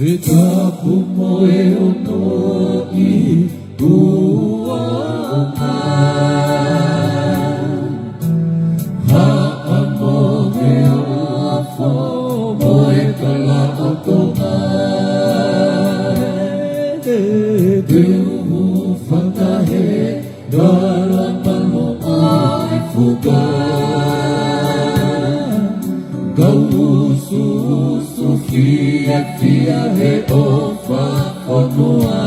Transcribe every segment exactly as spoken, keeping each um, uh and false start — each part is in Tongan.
He tapu mo e ono ʻi Kuonga. Haʻa mo e ofo mo e kalaʻotonga. Te u fakahe Kala malu ai fuka. Kau usu usu fiefia he ʻofa fonua.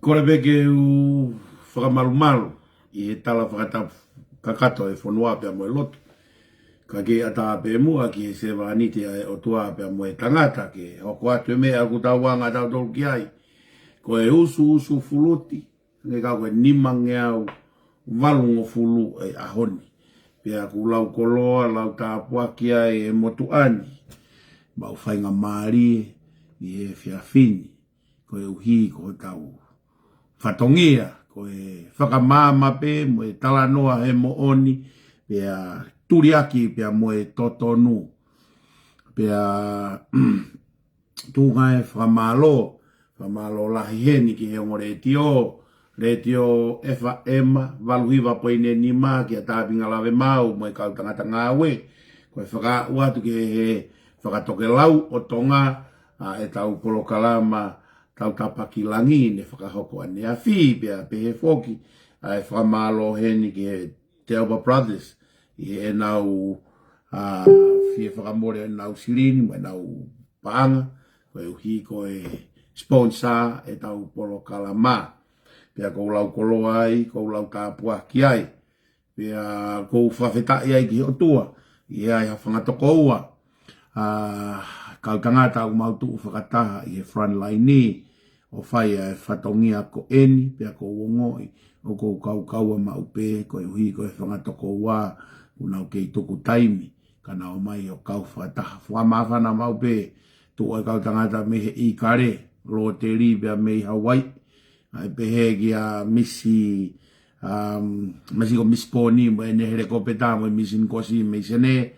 Kole pē ke u fakamalumalu ʻi he tala fakatapu kakato e fonua pea mo e lotu. Ka ke ʻatā pē muʻa ki he sevāniti ʻa e ʻOtua pea mo e tangata ke hoko atu e meʻa ʻoku tau anga tautolu ki ai. Ko e usuusufuluti, hangē ka ko e nimangeau valungofulu ʻi he ʻaho ni. Pea ʻoku lau koloa, lau tāpuaki ai e motuʻa ni. Mau faingamālie ʻi he efiafi ni. Koeʻuhi ko hotau fatongia, ko e fakamaama pē mo e talanoa he moʻoni, pea tuliaki pea mo e totonu. Pea tuʻunga e fakamālō, fakamālō lahi heni ki he ongo letiō, letiō F M valu hiva poini nima kia Tāpinga Lavemau mo e kau tangata ngāue. Ko e fakaaʻu atu ki he, he fakatokelau ʻo Tonga, ʻa ʻetau polokalama Tautapa ki Langi ne fakahoko ʻaneafi, pea pehē foki ʻa e fakamālō heni ki he Telba Brothers ʻi heʻenau, ʻa, fie fakamole ʻenau silini mo ʻenau paʻanga, koeʻuhi ko e sponsor ʻetau polokalama. Pea ʻoku ou lau koloa ai, ʻoku ou lau tāpuaki ai. Pea ʻoku ou fakafetaʻi ai ki he ʻOtua, ʻi he ʻi ai ha fanga tokoua, ʻa, kau tangata ʻoku mau tuʻu fakataha ʻi he front line ni, ʻo fai ʻa e fatongia ko eni, pea ʻoku ou ongoʻi ʻoku ou kaukaua maʻu pē, koeʻuhi ko e fanga tokoua ʻoku nau kei tuku taimi ka nau ō mai ʻo kau fakataha. Fakamāfana maʻu pē, tuʻu ʻa e kau tangata mei he ʻIkale, lōteli pea mei Hawaii, ʻa e pehē kia Misi, um, Misi ko Misi Poni mo ʻene helikopeta mo e Misi Nikosi mei Senē,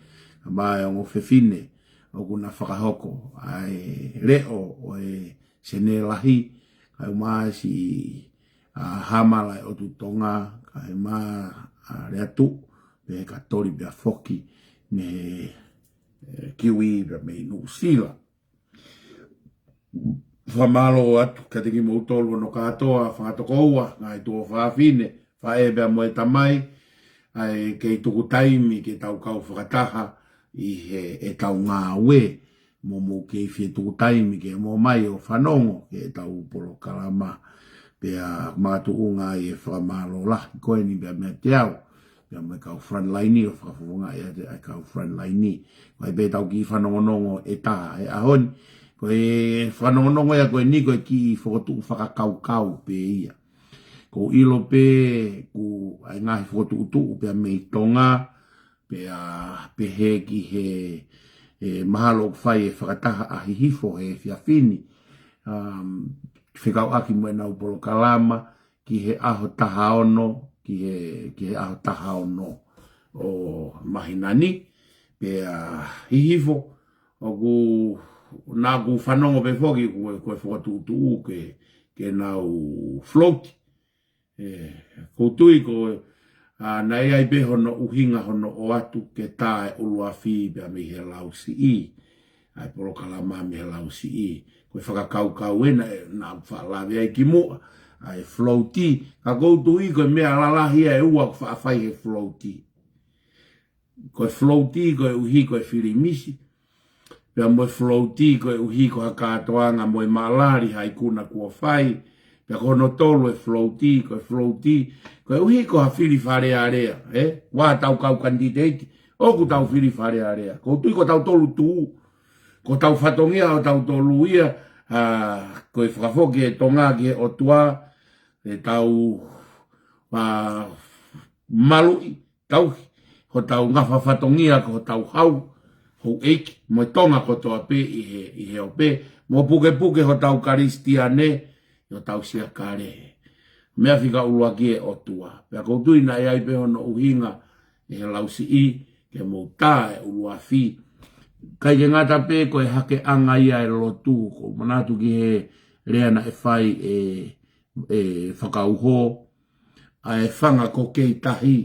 ʻa e ongo fefine ʻoku na fakahoko ʻa e leʻo ʻo e Senē Lahi, kae ʻumaʻā siʻi, ʻa, Hama Laʻeʻotu Tonga, kae ʻumaʻā, ʻa, Leatu, pea ka toli pea foki mei he, e, Kiwi pea mei Nuʻusila. Fakamālō atu kiate kimoutolu hono kātoa, fanga tokoua, ngaahi tuofāfine, faʻē pea mo e tamai, ʻa e kei tuku taimi ke tau kau fakataha ʻi he ʻetau ngāue, mo mou kei fie tuku taimi ke mou ō mai ʻo fanongo ki heʻetau polokalama. Pea makatuʻunga ʻi he fakamālō lahi ko eni pea meiate au, pea mo e kau front line ʻo fakafofongaʻi ʻa e kau front line. Ko e pē ʻetau kiʻi fanongonongo ʻe taha he ʻaho ni. Ko e fanongonongo ia ko eni ko e kiʻi fokotuʻu fakakaukau pē ia. ʻOku ou ʻilo pē ʻoku ʻi ai e ngaahi fokotuʻutuʻu pea mei Tonga, pea pehē ki he, e, mahalo ʻoku fai e fakataha ʻa Hihifo he efiafi ni, um, fekauʻaki mo ʻenau polokalama ki he ʻaho taha ono, ki he, ki he ʻaho taha ono ʻo māhina ni, pea Hihifo, ʻoku, naʻa ku fanongo pē foki ko e, ko e fokotuʻutuʻu ke, ke nau float. E, ʻoku ou tui ko, ʻa, naʻe ʻi ai pē hono ʻuhinga hono ʻoatu ke tā e ʻuluafi pea mei he lausiʻi. ʻA e polokalama mei he lausiʻi. Ko e fakakaukau ena ʻe, naʻa faʻa lave ai kimuʻa. ʻA e float. Ka ʻoku ou tui ko e meʻa lalahi ʻe ua ʻoku faʻa fai he float. Ko e float koeʻuhi ko e fili misi. Pea mo e float koeʻuhi ko ha kātoanga mo e maʻalali ha ikuna kuo fai. Pea ko hono tolu e float, ko e float koeʻuhi ko ha fili Fale Alea, e? Ua tau kau kanititeiti, ʻoku tau fili Fale Alea. ʻOku ou tui ko tautolu tuʻu, ko hotau fatongia ʻo tautolu ia, ʻa, ko e fakafoki e Tonga ki he ʻOtua, ʻetau, ʻa, maluʻi, tauhi hotau ngafa fatongia ko hotau hau, houʻeiki, mo e Tonga kotoa pē ʻi he, ʻi he ope, mo pukepuke hotau Kalisitiane, ʻi hotau siakale. Meʻa fika ʻuluaki e ʻOtua. Pea ʻoku ou tui naʻe ʻi ai pē hono ʻuhinga ʻe he lausiʻi, ke mou tā e ʻuluafi. ʻIkai ke ngata pē ko e hakeʻanga ia e lotu, ʻoku ou manatu ki he lea naʻe fai ʻe, ʻe Fakauho, ʻa e fanga ko Keitahi,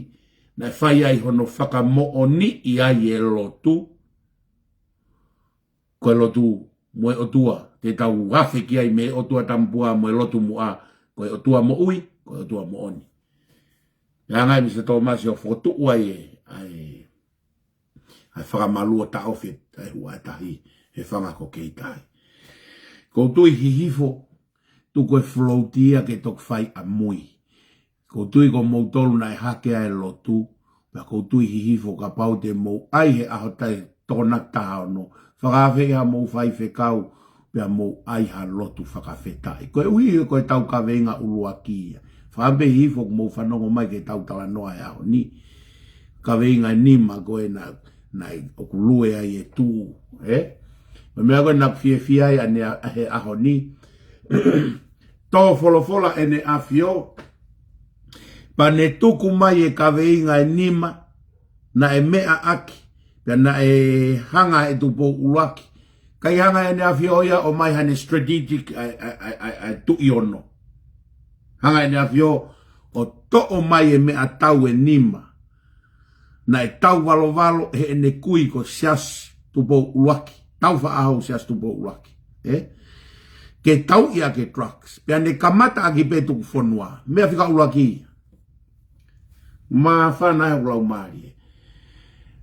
naʻe fai ai hono fakamoʻoniʻi ai e lotu, ko e lotu mo e ʻOtua, te tau afe ki ai mei he ʻOtua Tamapua mo e lotu muʻa, ko e ʻOtua moʻui, ko e ʻOtua moʻoni. ʻE hanga ʻe Misa Tōmasi ʻo fokotuʻu ai e, ʻa e, ʻa e fakamalū ʻo taʻofi ʻa e huaʻa tahi, he fanga ko Keitahi. ʻOku ou tui Hihifo, tuku e float ia ke toki fai ʻamui. ʻOku ou tui ko moutolu naʻe hake ai e lotu, Pea ʻoku ou tui Hihifo kapau te mou ʻai he ʻaho tai Tokonaki taha ono, fakaafeʻi haʻamou faifekau, pea mou ʻai ha lotu fakafetaʻi. Koeʻuhi ko ʻetau kaveinga ʻuluaki ia. Fakaafeʻi Hihifo ʻoku mou fanongo mai ki heʻetau talanoa he ʻaho ni. Kaveinga ʻe nima ko ē naʻe, naʻe ʻoku lue ai e Tuʻi, ē? Ko e meʻa ko ē naʻe fiefia ai ʻaneafi he ʻaho ni. Tō folofola ʻEne ʻAfio, pea ne tuku mai e kaveinga ʻe nima, naʻe meʻa ʻaki, pea naʻe hanga ʻe Tupou ʻUluaki. ʻIkai hanga ʻEne ʻAfio ia ʻo ʻomai haʻane strategic ʻa e, ʻa e, ʻa e, ʻa e, ʻa e Tuʻi ono. Hanga ʻEne ʻAfio ʻo toʻo mai e meʻatau ʻe nima. Naʻe tauvalovalo heʻene kui ko Siaosi Tupou ʻUluaki. Taufaʻahi Siaosi Tupou ʻUluaki. Ē? Ke tauʻi ʻaki e drugs. Pea ne kamata ʻaki pē tuku fonua. Meʻa fika ʻuluaki ia. Māfana ʻeku laumālie.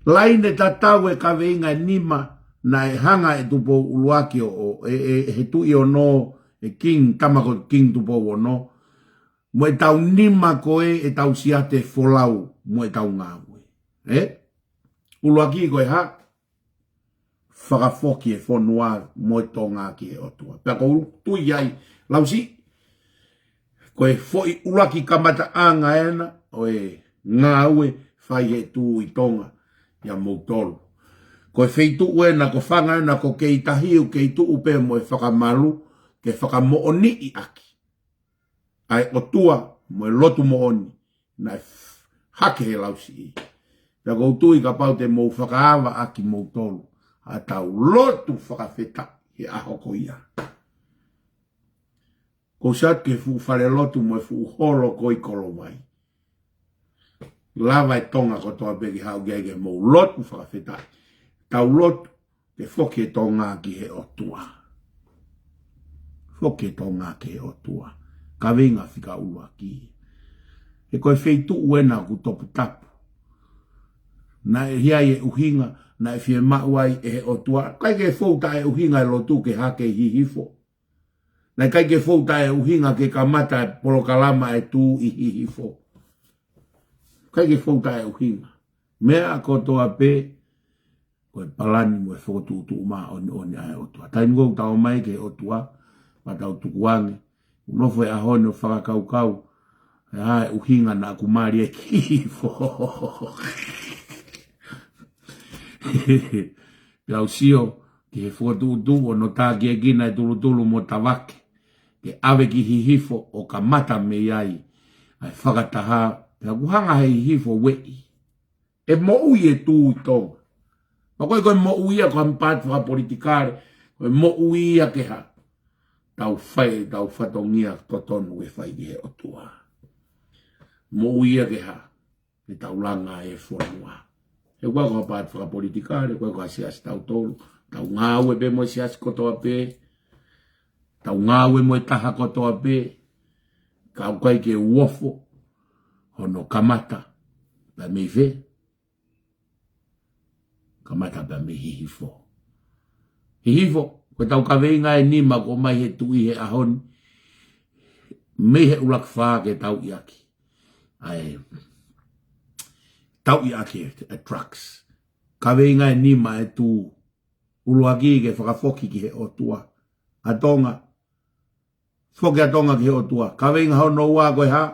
Laine tatau e kaveinga ʻe nima naʻe hanga ʻe Tupou ʻUluaki ʻo, ʻo, ʻe, ʻe, ʻe he Tuʻi ono, ʻe King, tama ko King Tupou ono. Mo ʻetau nima ko ē ʻetau siate folau, mo ʻetau ngāue. Ē? ʻUluaki ko e hā? Fakafoki e fonua mo e Tonga ki he ʻOtua. Pea ʻoku ou tui ai, Lausi, ko e foʻi ʻuluaki kamataʻanga ena ʻo e ngāue fai he Tuʻi Tonga ʻia moutolu. Ko e feituʻu ena, ko e fanga ena, ko Keitahiu, Keituʻu pē mo e Fakamalu, ke fakamoʻoniʻi ʻaki ʻa e ʻOtua mo e lotu moʻoni naʻe f-, hake he Lausi. Pea ʻoku ou tui kapau te mou fakaava ʻaki moutolu ʻa ʻetau lotu fakafetaʻi he ʻaho ko ia. Ko u sio atu ki he fuʻu falelotu mo e fuʻu holo ko ē ʻi Kolovai. Lava e Tonga kotoa pē ke haʻu ki ai ke mou lotu fakafetaʻi. Tau lotu ke foki e Tonga ki he ʻOtua. Foki e Tonga ki he ʻOtua. Kaveinga fika ʻuluaki. He ko e feituʻu ena ʻoku toputapu. Naʻe ʻi ai e ʻuhinga, naʻe fiemaʻu ai ʻe he ʻOtua. ʻIkai ke fou taʻeʻuhinga e lotu ke hake ʻi Hihifo. Naʻe ʻikai ke fou taʻeʻuhinga ke kamata e polokalama ʻa e Tuʻi ʻi Hihifo. ʻIkai ke fou taʻeʻuhinga. Meʻa kotoa pē, ko e palani mo e fokotuʻutuʻu māʻoniʻoni ʻa e ʻOtua. Taimi ko ē ʻoku tau ō mai ki he ʻOtua, pea tau tukuange. ʻOku nofo he ʻaho ni ʻo fakakaukau, ʻe hā e ʻuhinga naʻa ku mali ʻi Hihifo. Pea u sio ki he fokotuʻutuʻu ʻo nau tākiekina e tulutulu mo Tavake. Ke ʻave ki Hihifo ʻo kamata mei ai ʻa e fakataha, pea ʻoku hanga he Hihifo ʻo ueʻi. ʻE moʻui e Tuʻi Tonga. Pea ko e, ko e moʻui ia ko ha paati fakapolitikale, ko e moʻui ia ke hā? Tau fai, tau fatongia totonu ke fai ki he ʻOtua. Moʻui ia ke hā? Ke tau langa e fonua. He ʻoku ʻikai ko ha paati fakapolitikale, ʻoku ʻikai ko ha siasi tautolu, tau ngāue pē mo e siasi kotoa pē, tau ngāue mo e taha kotoa pē, ka ʻoku ʻikai ke u ofo hono kamata pē mei fē? Kamata pē mei Hihifo. Hihifo, ko ʻetau kaveinga ʻe nima ʻoku ʻomai he Tuʻi he ʻaho ni, mei he ʻUluaki Fā ke tauʻi ʻaki ʻa e, tauʻi ʻaki e drugs. Kaveinga ʻe nima ʻe Tuʻi, ʻUluaki ke fakafoki ki he ʻOtua. ʻA Tonga, foki ʻa Tonga ki he ʻOtua. Kaveinga hono ua ko e hā?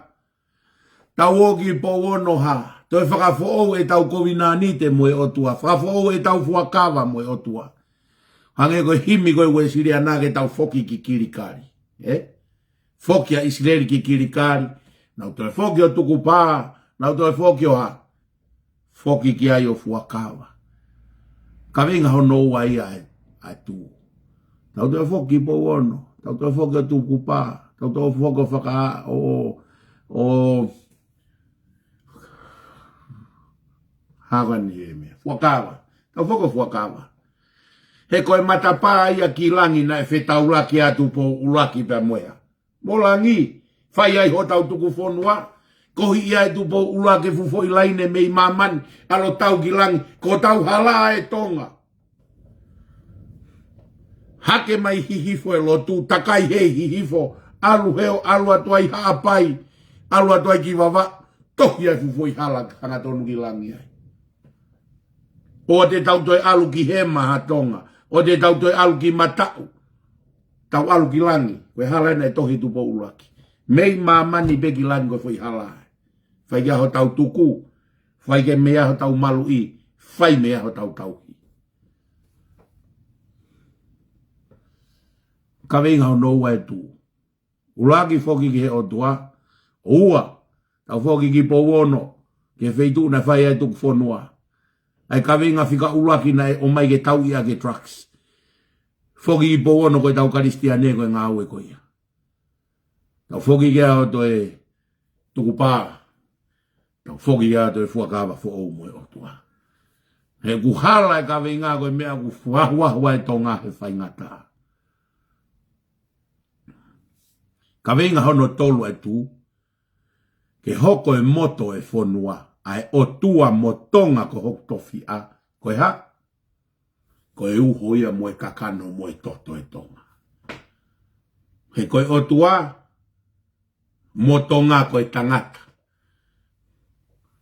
Tau ō ki Pouono hā? Toe fakafoʻou ʻetau kovinānite mo e ʻOtua. Fakafoʻou ʻetau fuakava mo e ʻOtua. Hangē ko e himi ko ē Uēsiliana ke tau foki ki Kilikali. Ē? Foki ʻa ʻIsileli ki Kilikali. Nau toe foki ʻo tukupā. Nau toe foki ʻo hā? Foki ki ai ʻo fuakava. Kaveinga hono ua ia ʻa e, ʻa e Tuʻi. Tau toe foki Pouono. Tau toe foki ʻo tukupā. Tau toe foki ʻo faka-, ʻo, ʻo, hā ko eni e meʻa? Fuakava. Tau foki ʻo fuakava. He ko e matapā ia ki langi naʻe fetaulaki atu Tupou ʻUluaki pea mo e hā? Mo langi, fai ai hotau tuku fonua, koeʻuhi ʻe Tupou ʻUluaki fuʻu foʻi laine mei māmani, ʻalu ʻo tau ki langi, ko hotau hala ʻa e Tonga. Hake mai Hihifo e lotu, takai hē Hihifo, ʻalu hē ʻo ʻalu atu ai Haʻapai, ʻalu atu ai ki Vavaʻu, tohi ai e fuʻu foʻi hala hangatonu ki langi ai. ʻOua te tau toe ʻalu ki hema ha Tonga. ʻOua te tau toe ʻalu ki mataʻu. Tau ʻalu ki langi. Ko e hala ena ʻe tohi ʻe Tupou ʻUluaki. Mei māmani pē ki langi ko e foʻi hala ai. Fai ki ai hotau tuku. Fai ki ai mei ai hotau maluʻi. Fai mei ai hotau tauhi. Kaveinga hono ua ʻe Tū. ʻUluaki, foki ki he ʻOtua. Ua, tau foki ki Pouono, ki he feituʻu naʻe fai ai e tuku fonua. ʻA e kaveinga fika ʻuluaki naʻe ʻomai ke tauʻi ʻaki e drugs. Foki ki Pouono ko ʻetau Kalisitiane ko e ngāue ko ia. Tau foki ki ai ʻo toe tukupā. Tau foki ki ai ʻo toe fuakava foʻou mo e ʻOtua. He ʻoku hala e kaveinga ko e meʻa ʻoku fuahuahua e Tonga he faingataʻa. Kaveinga hono tolu ʻe Tū. Ke hoko e moto e fonua, ʻa e ʻOtua mo Tonga ko hoku tofiʻa, ko e hā? Ko e uho ia mo e kakano mo e toto e Tonga. He ko e ʻOtua mo Tonga ko e tangata.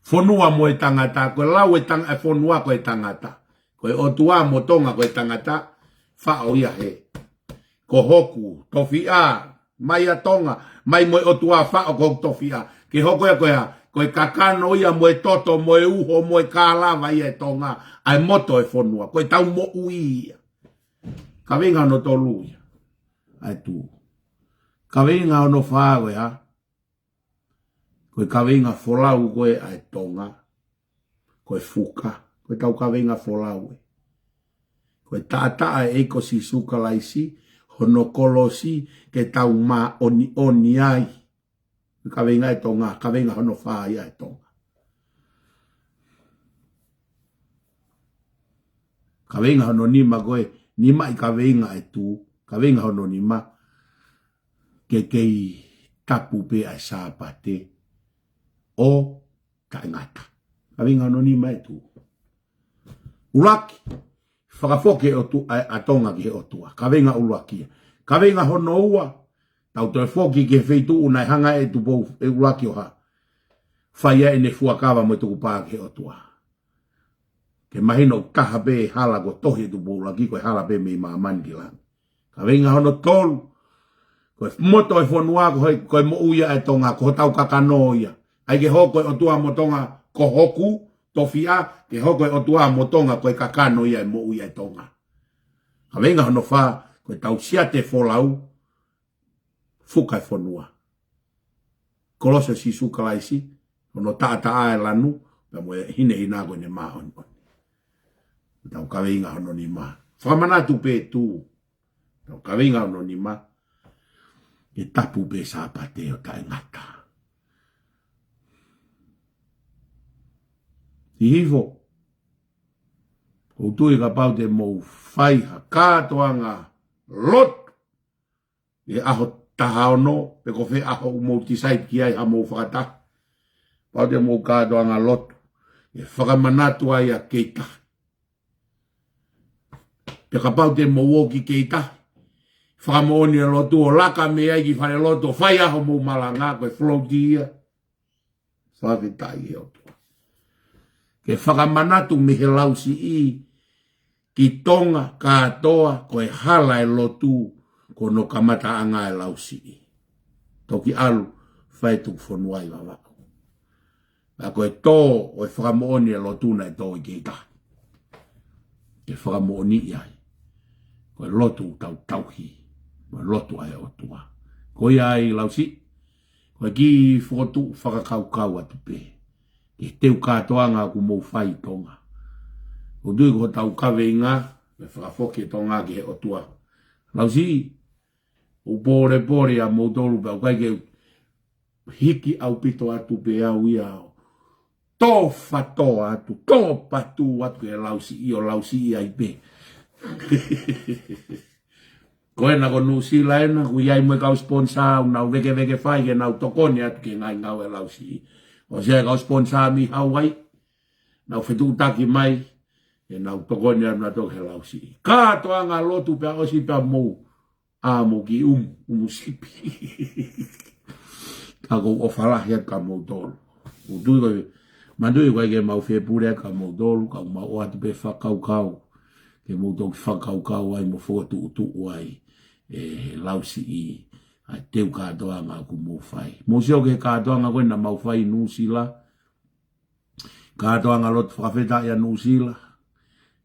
Fonua mo e tangata, ko e lau e tang-, e fonua ko e tangata. Ko e ʻOtua mo Tonga ko e tangata, faʻo ia he. Ko hoku tofiʻa, mai ʻa Tonga, mai mo e ʻOtua faʻo ko hoku tofiʻa. Ke hoko ia ko ia, ko e kakano ia mo e toto, mo e uho, mo e kālava ia e Tonga, ʻa e moto e fonua, ko e tau moʻui ia. Kaveinga hono tolu ia, ʻa e Tū. Kaveinga hono fā ko e hā? Ko e kaveinga folau ko ē ʻa e Tonga. Ko e fuka. Ko ʻetau kaveinga folau ē. Ko e taʻataʻa ʻe ʻEiki ko Sīsū Kalaisi, hono kolosi ke tau māʻoniʻoni ai. Ko e kaveinga e Tonga, kaveinga hono fā ia e Tonga. Kaveinga hono nima ko e, nimaʻi kaveinga e Tū, kaveinga hono nima, ke kei tapu pē ʻa e Sāpate ʻo taʻengata. Kaveinga hono nima e Tū. ʻUluaki, fakafoki e ʻOtu-, ʻa, ʻa Tonga ki he ʻOtua. Kaveinga ʻuluaki ia. Kaveinga hono ua, tau toe foki ki he feituʻu naʻe hanga ʻe Tupou ʻUluaki ʻo hā? Fai ai ʻene fuakava mo e tukupā ki he ʻOtua. Ke mahino ʻoku taha pē hala ko e tohi ʻe Tupou ʻUluaki, ko e hala pē mei māmani ki langi. Kaveinga hono tolu, ko e moto e fonua, ko e, ko e moʻui ia e Tonga, ko hotau kakano ia. ʻAi ke hoko e ʻOtua mo Tonga ko hoku tofiʻa, ke hoko e ʻOtua mo Tonga ko e kakano ia e moʻui e Tonga. Kaveinga hono fā, ko ʻetau siate folau, fuka e fonua. Kolosi ʻo Sīsū Kalaisi, hono taʻataʻa e lanu, pea mo e hinehina ko ʻene māʻoniʻoni. Tau kaveinga hono nima. Fakamanatu pē Tū. Tau kaveinga hono nima. Ke tapu pē Sāpate ʻo taʻengata. Hihifo. ʻOku ou tui kapau te mou fai ha kātoanga lotu ʻi he ʻaho taha ono, pe ko fē ʻaho ʻoku mou decide ki ai haʻamou fakataha. Kapau te mou kātoanga lotu, ʻe fakamanatu ai ʻa Keita. Pe kapau te mou ō ki Keita, fakamoʻoni e lotu ʻo laka mei ai ki fale lotu, fai ʻa hoʻomou malanga, ko e float ia. Fakafetaʻi he ʻOtua. Ke fakamanatu mei he Lausiʻi ki Tonga kātoa ko e hala e lotu ko hono kamataʻanga e Lausiʻi. Toki ʻalu fai tuku fonua ʻi Vavaʻu. Ka ko e tō ʻo e fakamoʻoni e lotu naʻe tō ʻi Keita. Ke fakamoʻoniʻi ai. Ko e lotu tau tauhi. Ko e lotu ʻa e ʻOtua. Ko ia ai Lausiʻi. Ko e kiʻi fokotuʻu fakakaukau atu pē. Ke teu kātoanga ʻoku mou fai Tonga. ʻOku ou tui ko hotau kaveinga, ke fakafoki e Tonga ki he ʻOtua. Lausiʻi, ʻoku pōlepole ʻa moutolu pea ʻoku ʻikai ke hiki ʻaupito atu pē au ia ʻo tō fatoa atu, tō patu atu ki he Lausiʻi ʻo Lausiʻi ai pē. Ko ena ko Nuʻusila ena, ʻoku ʻi ai mo e kau sponsor, ʻoku nau vekeveke fai ke nau tokoni atu ki he ngaahi ngāue ʻa Lausiʻi. ʻOsi ʻa e kau sponsor mei Hawaii, nau fetuʻutaki mai, ke nau tokoni atu nautolu ki he Lausiʻi. Kātoanga lotu pea ʻosi pea mou ʻā mou ki ʻumu, ʻumu sipi. Ka ʻoku ou ʻofa lahi atu kia moutolu. Mou tui ko e, manatuʻi ko e ke mau fepule ka mou tolu, ka mau ʻoatu pē fakakaukau. Ke mou toki fakakaukau ai mo fokotuʻutuʻu ai, ʻe he lausiʻi, ʻa e teu kātoanga ʻoku mou fai. Mou sio ki he kātoanga ko ē naʻa mau fai ʻi Nuʻusila. Kātoanga lotu fakafetaʻi ʻa Nuʻusila.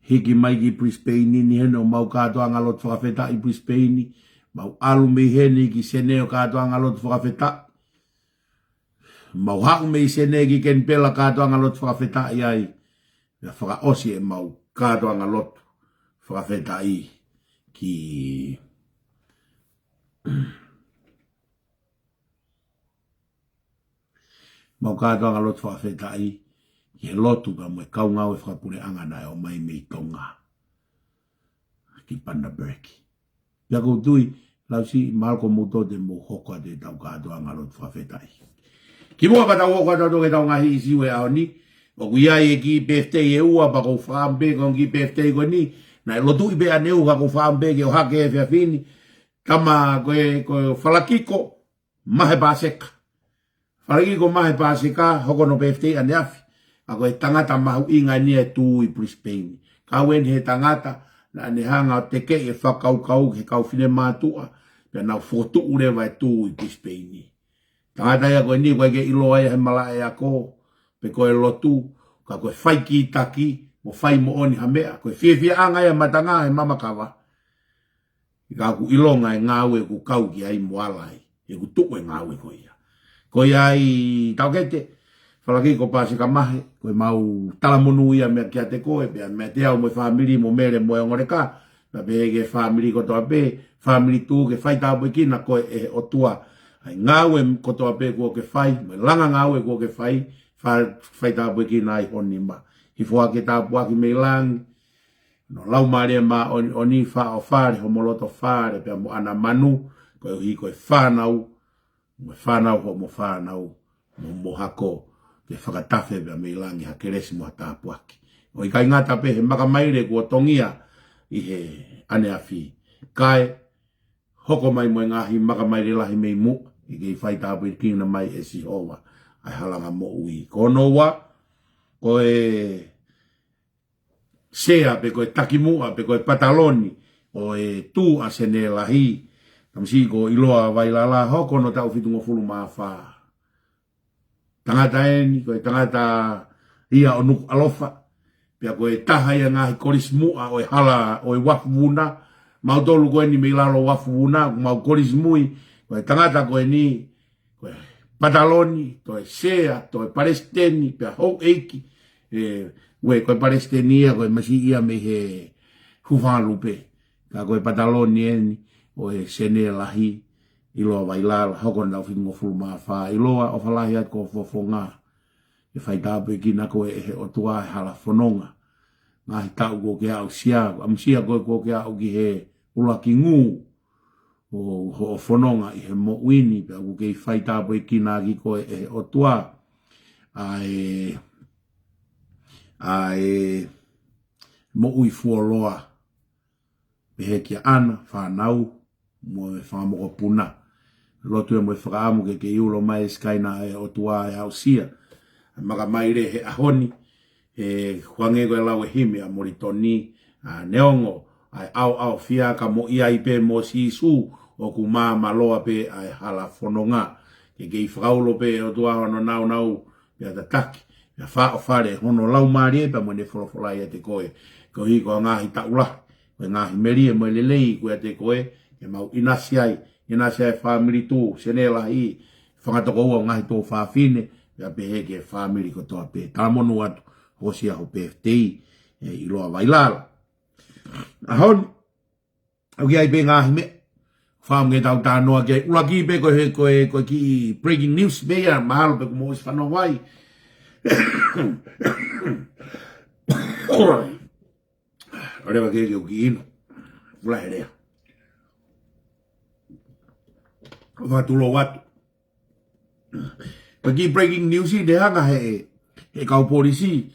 Hiki mai ki Brisbane ni heni ʻo mau kātoanga lotu fakafetaʻi ʻi Brisbane. Mau ʻalu mei heni ki Senē ʻo kātoanga lotu fakafetaʻi. Mau haʻu mei Senē ki Kenipela kātoanga lotu fakafetaʻi ai. Pea fakaʻosi ʻemau kātoanga lotu fakafetaʻi ki mau kātoanga lotu fakafetaʻi ki he lotu pea mo e kau ngāue fakapuleʻanga naʻe ō mai mei Tonga ki Bundaberg. Pea ʻoku ou tui, lausiʻi, mahalo ko mou toe te mou hoko atu ʻetau kātoanga lotu fakafetaʻi. Kimuʻa pea tau hoko atu ʻetau ngaahi ʻīsiu he ʻaho ni, ʻoku ʻi ai e kiʻi birthday ʻe ua pea ʻoku ou fakaʻamu pē ko e kiʻi birthday ko eni, naʻe lotuʻi pē ʻaneuhu ka ʻoku ou fakaʻamu pē ke ʻohake he efiafi ni, tama ko e, ko Falakiko Mahe Paseka. Falakiko Mahe Paseka, hoko hono birthday ʻaneafi. ʻA ko e tangata mahuʻinga eni ʻe tū ʻi Brisbane. Kau eni he tangata, naʻa ne hanga ʻo tekeʻi e fakakaukau ki he kau finemātuʻa, pea nau fokotuʻu leva e tū ʻi Brisbane. Tangata ia ko eni, ʻoku ʻikai ke ʻiloa ia he malaʻe ako, pe ko e lotu, ka ko e fai kītaki, mo fai moʻoni ha meʻa, ko e fiefiaʻanga ia matanga he mamakava. Ka ʻoku ʻilonga e ngāue ʻoku kau ki ai mo ala ai, ʻoku tuʻu e ngāue ko ia. Ko ia ai Taukete, Falakiko Paseka Mahe, ko e mau talamonū ia meʻa kiate koe, pea meʻa te au mo e fāmili mo Mele mo e ongo leka, pea pehē ki he fāmili kotoa pē, fāmili tū ke fai tāpuekina koe ʻe he ʻOtua. ʻA e ngāue kotoa pē kuo ke fai, mo e langa ngāue kuo ke fai, fa-, fai tāpuekina ai ho nima. Hifo hake tāpuaki mei langi, hono Laumālie Māʻoniʻoni, faʻofale homo loto fale pea mo ʻAna Manu, koeʻuhi ko e fānau, mo e fānau hoʻomo fānau, mo homo hako, ke fakatafe pea mei langi ha kelesi mo ha tāpuaki. ʻO ʻikai ngata pē he makamaile kuo tongia ʻi he ʻaneafi, kae hoko mai mo e ngaahi makamaile lahi mei muʻa, ʻe kei fai tāpuekina mai ʻe Sihova ʻa e halanga moʻui. Ko hono ua, ko e sea pe ko e takimuʻa pe ko e pataloni ʻo e tū ʻa Senē Lahi. Tamasiʻi ko ʻIloa Vailala, hoko hono taʻu fitungofulu mā fā. Tangata eni, ko e tangata ia ʻo Nukuʻalofa. Pea ko e taha ia ngaahi kolisi muʻa ʻo e hala ʻo e Uafu Vuna. Mautolu ko eni mei lalo Uafu Vuna, ʻoku mau kolisi mui. Ko e tangata ko eni, ko e pataloni, toe sea, toe palesiteni, pea houʻeiki. ʻE, ue, ko e palesiteni ia, ko e masiʻi ia mei he Hufalupe. Ka ko e pataloni eni, ʻo e Senē Lahi, ʻIloa Vailala, hoko hono taʻu fitungofulu mā fā. ʻIloa, ʻofa lahi atu ki ho fofonga. ʻE fai tāpuekina koe ʻe he ʻOtua he hala fononga. Ngaahi taʻu kuo ke aʻusia, ʻamusia koe kuo ke aʻu ki he ʻuluaki ngū ʻo hoʻo fononga ʻi he moʻui ni, pea ʻoku kei fai tāpuekina ʻaki koe ʻe he ʻOtua ʻa e, ʻa e moʻui fuoloa. Pehē kia ʻAna, fānau, mo e fanga mokopuna. Lotu ē mo e fakaʻamu ke kei ulo mai e sikaina ʻa e ʻOtua ʻe aʻusia ʻa e makamaile he ʻaho ni, he kuange ko e lau e himi ʻa Molitoni, ʻa neongo ʻa e ʻaoʻaofia ka mo ʻi ai pē mo Sīsū, ʻoku māmāloa pē ʻa e hala fononga. Ke kei fakaulo pē ʻe ʻOtua hono nāunau, pea tataki, pea faʻofale hono Laumālie pea mo ʻene folofola ʻiate koe. Koeʻuhi ko e ngaahi taʻu lahi, ko e ngaahi melie mo e lelei ko ia ʻiate koe, ke mau ʻinasi ai, ʻinasi ai fāmili tū, Senē Lahi, fanga tokoua, ngaahi tuofāfine, pea pehē ki he fāmili kotoa pē. Talamonū atu, hokosia ho pēfitei, ʻe ʻIloa Vailala. ʻAho ni, ʻoku ʻi ai pē ngaahi meʻa. Fāmili tau tānoa ke ʻuluaki pē ko e, ko e, ko e kiʻi breaking news pē ia, mahalo pē kuo mou ʻosi fanongo ai. ʻOleva ke ke uki inu. Ula helea. Vatu lo watu. Ko e kiʻi breaking news ʻi he hanga he, he kau polisi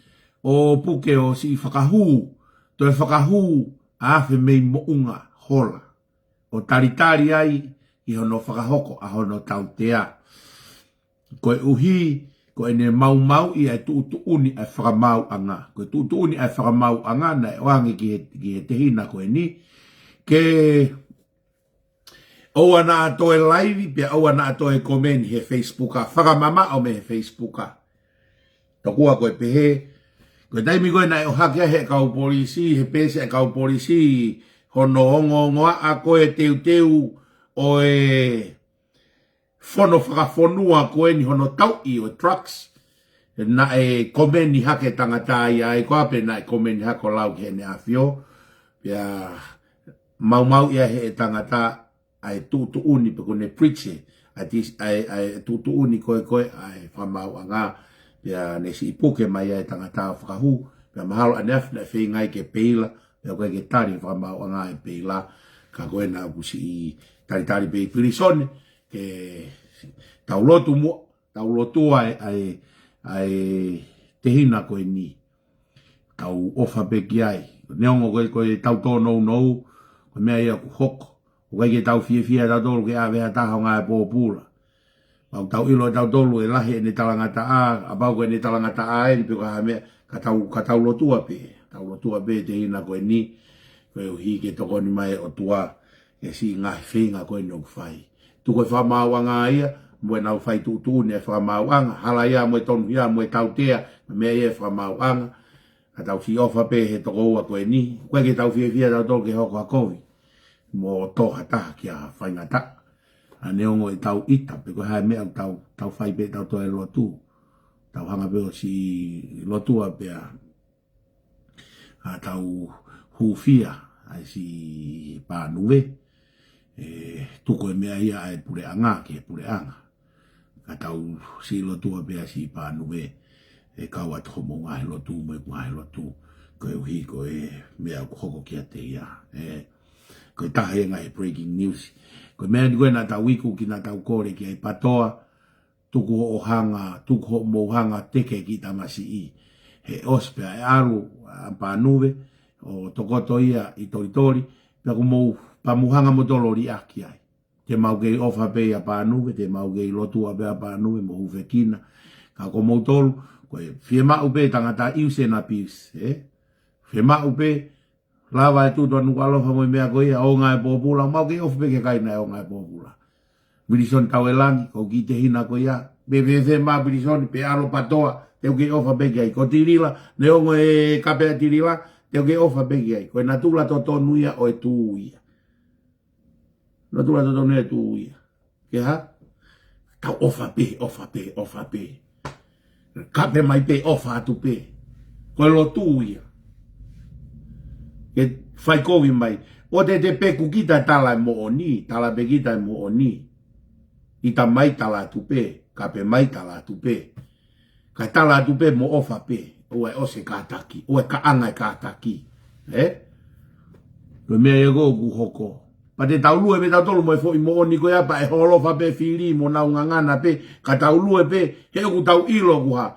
ʻo puke ʻo siʻi fakahū, toe fakahū ʻa Afe mei Moʻunga Hola, ʻo talitali ai ʻi hono fakahoko ʻa hono tautea. Koeʻuhi ko ʻene maumauʻi ʻa e tuʻutuʻuni ʻa e fakamaauʻanga. Ko e tuʻutuʻuni ʻa e fakamaauʻanga naʻe ʻoange ki he, ki he tehina ko eni, ke ʻoua naʻa toe laivi, pea ʻoua naʻa toe komeni he Facebook, ʻa fakamamaʻo mei he Facebook. Tokua ko e pehē, ko e taimi ko ē naʻe ʻohake ai he kau polisi, he peesi ʻa e kau polisi, hono ongoongoaʻa ko e teuteu ʻo e fono fakafonua ko eni hono tauʻi ʻo e drugs. Naʻe komeni hake tangata ia ai ko ē pē naʻe komeni hake ʻo lau ki heʻene ʻafio. Pea maumauʻi ʻe he tangata ʻa e tuʻutuʻuni pe ko ʻene preach ʻa e tis-, ʻa e, ʻa e tuʻutuʻuni ko ē ko ē ʻa e fakamaauʻanga. Pea ne siʻi puke mai ʻa e tangata ʻo fakahū. Pea mahalo ʻaneafi naʻe feinga ai ke peila, pea ʻoku ʻikai ke tali fakamaauʻanga e peila, ka ko ena ʻoku siʻi talitali pē ʻi pilīsone, ke tau lotu muʻa, tau lotua ʻa e, ʻa e, ʻa e tehina ko eni. Tau ʻofa pē ki ai. Neongo ko e, ko e tau tōnounou, ko e meʻa ia ʻoku hoko. ʻOku ʻikai ke tau fiefia tautolu ke ʻave ha taha ʻo ngāue pōpula. Pau tau ʻilo tautolu ʻe lahi ʻene talangataʻa, ʻa pau ko ʻene talangataʻa eni pe ko ha meʻa, ka tau, ka tau lotua pē. Tau lotua pē tehina ko eni, koeʻuhi ke tokoni mai ʻOtua, ke siʻi ngaahi feinga ko eni ʻoku fai. Tuku e fakamaauʻanga ia, mo ʻenau fai tuʻutuʻuni e fakamaauʻanga, hala ia mo e tonuhia, mo e tautea, meʻa ia e fakamaauʻanga, ka tau siʻi ʻofa pē he tokoua ko eni, ʻoku ʻikai ke tau fiefia tautolu ke hoko ha kovi, mo tō ha taha ki ha faingataʻa. ʻA neongo ʻetau ʻita, pe ko e hā e meʻa ʻoku tau, tau fai pē tau toe lotu. Tau hanga pē ʻo siʻi lotua pea ʻa tau hūfia ʻa e siʻi pānuve, ʻe tuku e meʻa ia ʻa e puleʻanga ki he puleʻanga. Ka tau siʻi lotua pē ʻa siʻi pānuve, ʻe kau atu hoʻomou ngaahi lotu mo ʻeku ngaahi lotu, koeʻuhi ko e meʻa ʻoku hoko kiate ia. ʻE, ko e taha ia e ngaahi breaking news. Ko e meʻa ni ko ē naʻa tau iku ki naʻa tau kole ki ai, PATOA, tuku hoʻo hanga, tuku hoʻomou hanga teke e kiʻi tamasiʻi. He ʻosi pē ʻa e ʻalu ʻa pānuve ʻo tokoto ia ʻi Tolitoli, pea ko mou, pea mou hanga moutolu ʻo liʻaki ai. Te mau kei ʻofa pē ʻia pānuve, te mau kei lotua pē ʻa pānuve mo hūfekina. Ka ko moutolu, ko e fiemaʻu pē tangata use and abuse, ē? Fiemaʻu pē, lava e tuʻutuʻuni ʻaloʻofa mo e meʻa ko ia, ʻo ngāue pōpula, mau kei ʻofa pē ki he kakai naʻe ʻo ngāue pōpula. Pilisoni Tauelangi, ko e kiʻi tehina ko ia, pe, pe, pe mā Pilisoni, pe ʻalu PATOA, te u kei ʻofa pē ki ai. Ko Tilila, neongo e kape ʻa Tilila, te u kei ʻofa pē ki ai. Ko e natula totonu ia ʻo e tuʻu ia. Natula totonu e tuʻu ia. Ke hā? Tau ʻofa pē, ʻofa pē, ʻofa pē. Kape mai pē, ʻofa atu pē. Ko e lotu ia. Ke fai kovi mai. ʻOua te te peku kita, tala e moʻoni, tala pē kita e moʻoni. ʻIta mai, tala atu pē, kape mai, tala atu pē. Kae tala atu pē mo ʻofa pē, ʻoua ʻe ʻosi e kātaki, ʻoua ʻe kaʻanga e kātaki. Ē? Ko e meʻa ia ko ē ʻoku hoko. Pea te tau lue pē tautolu mo e foʻi moʻoni ko ia pea ʻe holofa pē fili mo nau ngangana pē, ka tau lue pē, he ʻoku tau ʻilo kuo hā,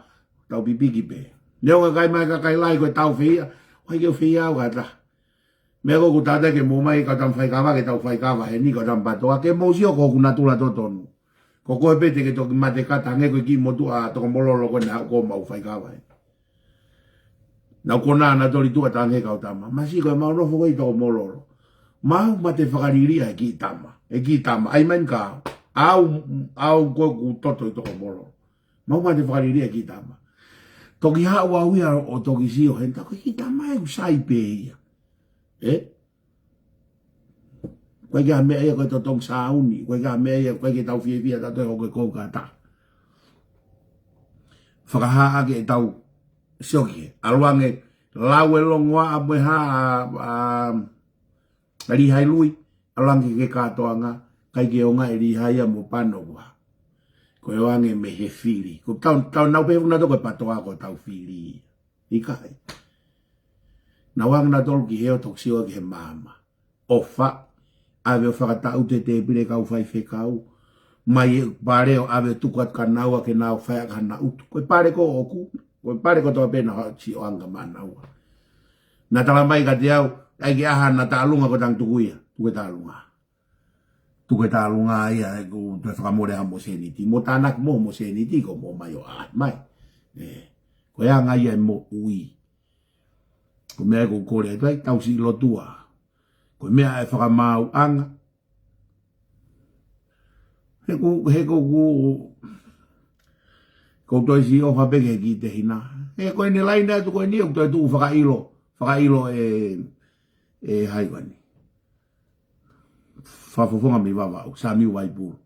tau pipiki pē. Neongo e kakai mai, kakai lahi ko e tau feia, ʻoua ʻe ke feia au kata. Meʻa ko ē ʻoku tata ke mou mai kau tama faikava, ke tau faikava heni, kau tama PATOA, ke mou sio ko hoku natula totonu. Ko koe pē te ke toki mate kata hangē ko e kiʻi motuʻa Tokomololo ko ē naʻe haʻu ko ē mau faikava heni. Naʻa ku konā naʻa toli tuʻa tange kau tama. Masiʻi ko e mau nofo ko ē ʻi Tokomololo. Mau mate fakaliliʻa e kiʻi tama. E kiʻi tama. ʻAi mai ka au, au ko ē ʻoku toto ʻi Tokomololo. Mau mate fakaliliʻa e kiʻi tama. Toki haʻu au ia ʻo toki sio heni, tā ko e kiʻi tama ʻoku sai pē ia. Ē? ʻOku ʻikai ke ha meʻa ia ko e totongi sāuni, ʻoku ʻikai ke ha meʻa ia, ʻoku ʻikai ke tau fiefia tautolu he hoko e kou kata. Fakahā ake ʻetau sioki he. ʻAlu ange lau e longoaʻa mo e hā ʻa, ʻa, ʻa Lihai Lui, ʻalu ange ki he kātoanga, ʻikai ke ʻaonga ʻe Lihai ia mo Pano kuo hā. Ko e ʻoange mei he fili. Ko tau, tau nau pehē nautolu ko e PATOA ko ʻetau fili. ʻIkai. Nau ʻalu ange nautolu ki he ʻoto, sio ki he maama. ʻOfa, ʻave ʻo fakataʻute e tēpile kau faifekau. Mai e pale ʻo ʻave ʻo tuku atu kia naua ke nau fai ʻaki hana ʻutu. Ko e pale ko ē ʻoʻoku, ko e pale kotoa pē naʻa ku siʻi ʻoange kia naua. Naʻa tala mai kiate au, ʻai ke ʻaha naʻa tālunga ko e tangi tuku ia, tuku e tālunga. Ko e tālunga ia ʻeku toe fakamole ha mo seniti. Mo tānaki mo mo seniti ko mo mai ʻo ʻai mai. ʻE, ko e anga ia e moʻui. Ko e meʻa ʻoku ou kole atu ai, tau siʻi lotua. Ko e meʻa ʻe fakamaauʻanga. He ʻoku, he ʻoku, ʻoku, ʻoku ou toe siʻi ʻofa pē ki he kiʻi tehina. He ko ʻene laine atu ko eni ʻoku toe tuʻu fakaʻilo. Fakaʻilo ʻe, ʻe Haiwani. Fakafofonga mei Vavaʻu, Samiu Vaipulu.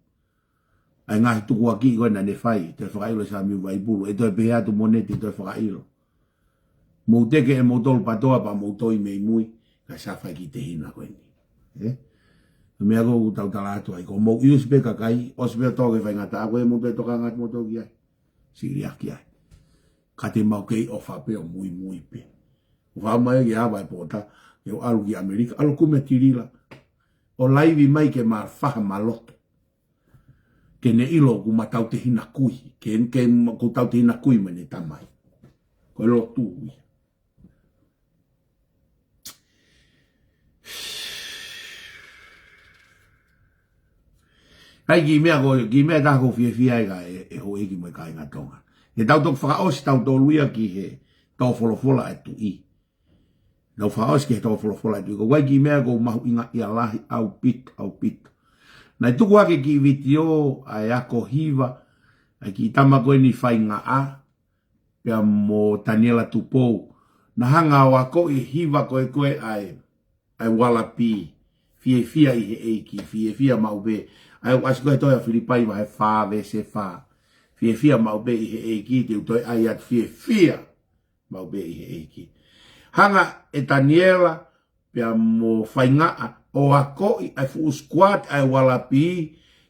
ʻA e ngaahi tukuakiʻi ko ē naʻa ne fai, toe fakaʻilo ʻe Samiu Vaipulu, ʻe toe pehē atu mo ʻene toe fakaʻilo. Mou teke ʻe moutolu PATOA pea mou toi mei mui, kae ʻosi fai kiʻi tehina ko eni. ʻE? Ko e meʻa ʻoku ou tautala atu ai, ko hoʻomou ʻiusi pē kakai, ʻosi pē ʻo tō ki he faingataʻa, ko e mou pē tokanga atu moutolu ki ai. Siʻi liʻaki ai. Ka te mau kei ʻofa pē ʻo muimui pē. ʻO fai mai ke ava e pota, ke ʻalu ki ʻAmelika, ʻalu kumi e tilila. ʻO laivi mai ke ma faha ma loto. Ke ne ʻilo ʻoku ma tau tehina kui, ke, ke ma, ʻoku tau tehina kui mo ʻene tamai. Ko e lotu ia. ʻA e kiʻi meʻa ko, kiʻi meʻa ʻe taha ʻoku ou fiefia ai ka ʻe, ʻe houʻeiki mo e kāinga Tonga. He tau toki fakaʻosi tautolu ia ki he tō folofola ʻa e tuʻi. Tau fakaʻosi ki he tō folofola ʻa e tuʻi. Ko e kiʻi meʻa ʻoku ou mahuʻingaʻia lahi ʻaupito, ʻaupito. Naʻe tuku hake kiʻi vitiō ʻa e ako hiva, ʻa e kiʻi tama ko eni Faingaʻa, pea mo Taniela Tupou. Naʻa hanga ʻo akoʻi e hiva ko ē ko ē ʻa e, ʻa e Ualapī. Fiefia ʻi he ʻEiki, fiefia maʻu pē. ʻA ia ʻoku ʻasi ko ē he tohi ʻa Filipai vahe fā veesi fā. Fiefia maʻu pē ʻi he ʻEiki, te u toe ʻai atu fiefia maʻu pē ʻi he ʻEiki. Hanga ʻe Taniela, pea mo Faingaʻa, ʻo akoʻi ʻa e fuʻu sikuati ʻa e Ualapī,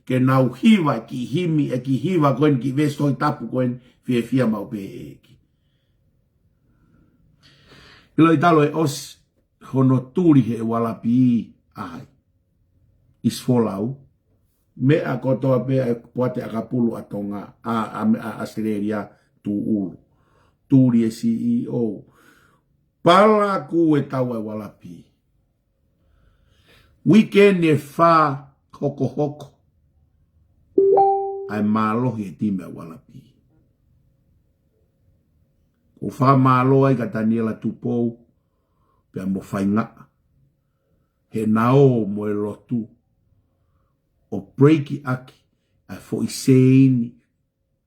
ke nau hiva e kiʻi himi, e kiʻi hiva ko eni, kiʻi veesi Tohi Tapu ko eni, fiefia maʻu pē ʻi he ʻEiki. ʻIlo ʻi talu e ʻosi hono tuli he Ualapī ʻa e ʻIsi Folau, meʻa kotoa pē ʻa e poate ʻakapulu ʻa Tonga, ʻa, ʻa, ʻa ʻAositelēlia, tūʻulu. Tuli e C E O. Pala kuo tau ʻa e Ualapī. Uike ʻe fā hokohoko ʻa e mālohi e timi ʻa e Ualapī. ʻOku ou fakamālō ai kia Taniela Tupou, pea mo Faingaʻa. He naʻa nau ō mo e lotu ʻo break ʻaki ʻa e foʻi seini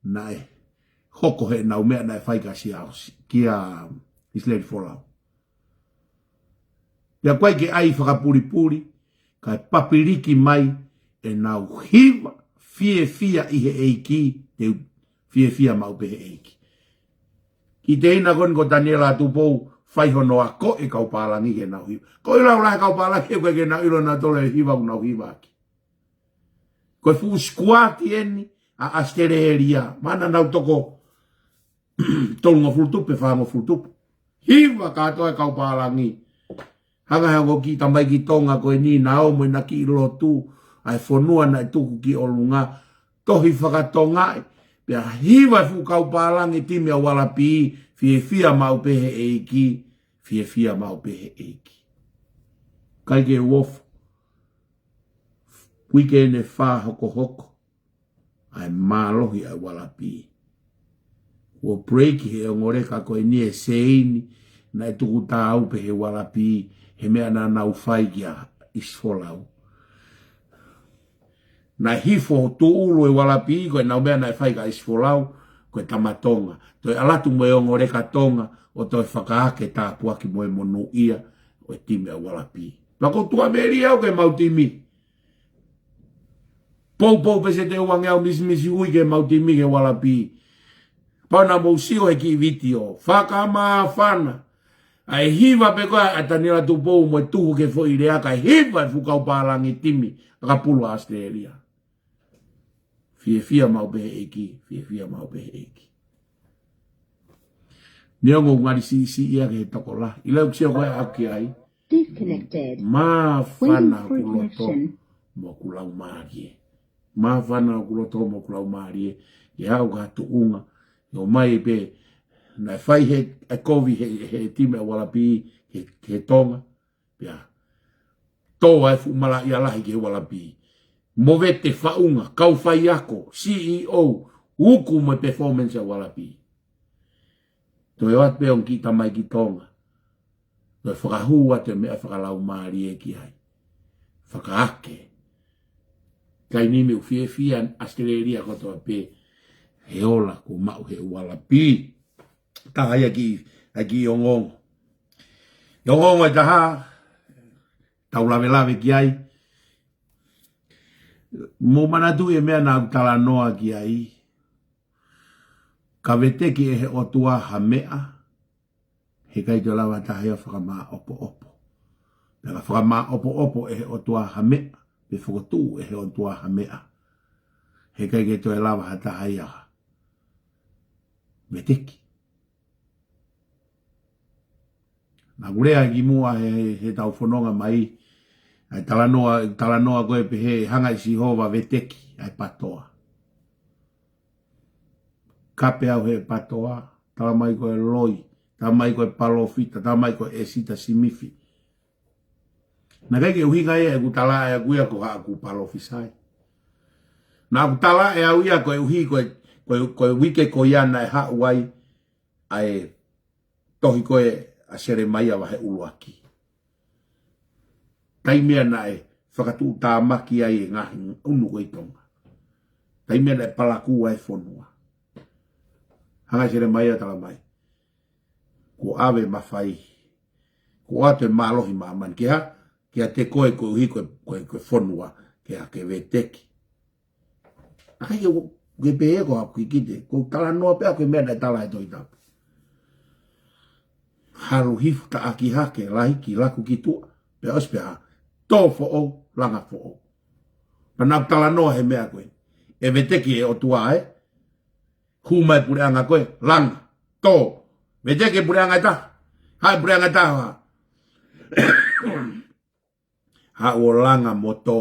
naʻe hoko heʻenau meʻa naʻe fai kia Siaosi, kia ʻIsileli Folau. Pea ʻoku ʻikai ke ʻai fakapulipuli, kae papiliki mai ʻenau hiva fiefia ʻi he ʻEiki, te u fiefia maʻu pē he ʻEiki. Kiʻi tehina ko eni ko Taniela Tupou, fai hono akoʻi e kau pālangi ke nau hiva. Ko e lau lahi e kau pālangi he ʻoku ʻikai ke nau ʻilo nautolu e hiva ʻoku nau hiva ʻaki. Ko e fuʻu sikuati eni ʻa ʻAositelēlia. Mana nau toko tolungofulu tupu pe fāngofulu tupu. Hiva kātoa e kau pālangi. Hanga he ongo kiʻi tamaiki Tonga ko eni naʻa nau ō mo ʻena kiʻi lotu ʻa e fonua naʻe tuku ki ʻolunga. Tohi faka-Tonga ē. Pea hiva e fuʻu kau pālangi timi ʻa e Ualapī. Fiefia maʻu pē he ʻEiki. Fiefia maʻu pē he ʻEiki. ʻIkai ke u ofo. Uike ʻe fā hokohoko ʻa e mālohi ʻa e Ualapī. Kuo break he ongo leka ko eni e seini naʻe tuku tāu pē he Ualapī, he meʻa naʻa nau fai kia ʻIsi Folau. Naʻe hifo tūʻulu e Ualapī, ko ʻenau meʻa naʻe fai kia ʻIsi Folau, ko e tama Tonga. Toe ʻalu atu mo e ongo leka Tonga, ʻo toe fakaake tāpuaki mo e monūʻia ʻo e timi ʻa e Ualapī. Pea ʻoku ou tuʻamelie au ki heʻemau timi. Poupou pē se te uange au misimisi ui ki heʻemau timi ki he Ualapī. Pau naʻa mou sio he kiʻi vitiō. Fakamāfana. ʻA e hiva pē ko ē ʻa Taniela Tupou mo e tuhu ki he foʻi lea kae hiva e fuʻu kau pālangi timi ʻakapulu ʻAositelēlia. Fiefia maʻu pē he ʻEiki, fiefia maʻu pē he ʻEiki. Neongo ʻoku ngali siʻisiʻi ia ki he tokolahi. ʻIlo ʻeku sio ko ē ʻaki ai. Disconnected. Māfana hoku loto mo hoku laumālie. Māfana hoku loto mo hoku laumālie. Ke aʻu ki ha tuʻunga. ʻOmai pē. Naʻe fai he, e kovi he, he timi ʻa e Ualapī, he, he Tonga. Pea tō ai e fuʻu malaʻia lahi ki he Ualapī. movete, faʻunga, kau faiako, C E O, uku mo e performance ʻa Ualapī. Toe ʻoatu pē ʻo e kiʻi tamaiki Tonga. Toe fakahū atu e meʻa fakalaumālie ki ai. Fakaake. Kae ʻumaʻā ʻoku fiefia ʻa ʻAositelēlia kotoa pē he ola kuo maʻu ʻe Ualapī. Taha ia kiʻi, ʻa e kiʻi ongoongo. Ongoongo ʻe taha, tau lavelave ki ai. Mou manatuʻi e meʻa naʻá ku talanoa ki ai. Ka veteki ʻe he ʻOtua ha meʻa, heʻikai toe lava ha taha ia ʻo fakamāʻopoʻopo. Pea ka fakamāʻopoʻopo ʻe he ʻOtua ha meʻa, pe fokotuʻu ʻe he ʻOtua ha meʻa, heʻikai ke toe lava ha taha ia ʻo veteki. Naʻá ku lea kimuʻa he, he, heʻetau fononga mai, ʻa e talanoa, talanoa ko ē pehē ʻe hanga ʻe Sihova ʻo veteki ʻa e PTOA. Kape au he PTOA, talamai ko e loi, talamai ko e palōfita, talamai ko e ʻEsita Simifi. Naʻe ʻikai ke ʻuhinga ia ʻeku talaʻe ʻaʻaku ia ko haʻaku palōfisai. Naʻá ku talaʻe au ia koeʻuhi ko e, ko e, ko e uike ko ia naʻe haʻu ai ʻa e tohi ko ē ʻa Selemaia vahe ʻuluaki. Taimi ia naʻe fakatuʻutāmaki ai e ngaahi ʻunu ko ē ʻi Tonga. Taimi ia naʻe palakū ai e fonua. Hanga ʻe Selemaia ʻo talamai, kuo ʻave mafai, kuo ʻoatu e mālohi ʻa māmani ki ha, kiate koe koeʻuhi ko e, ko e, ko e fonua, ke ke veteki. ʻIkai ke u, ke pehē ko haʻaku kikite, ʻoku ou talanoa pē ʻaʻaku ki he meʻa naʻe tala ʻe he Tohi Tapu. Halu hifo, taʻaki hake, lahi ki, laku ki tuʻa, pea ʻosi pē hā, tō foʻou, langa foʻou. Pea naʻá ku talanoa he meʻa ko ē. ʻE veteki e ʻOtua ē, hū mai e puleʻanga ko ē, langa, tō. Veteki e puleʻanga ʻe taha, haʻu e puleʻanga ʻe taha, haʻu ʻo langa mo tō.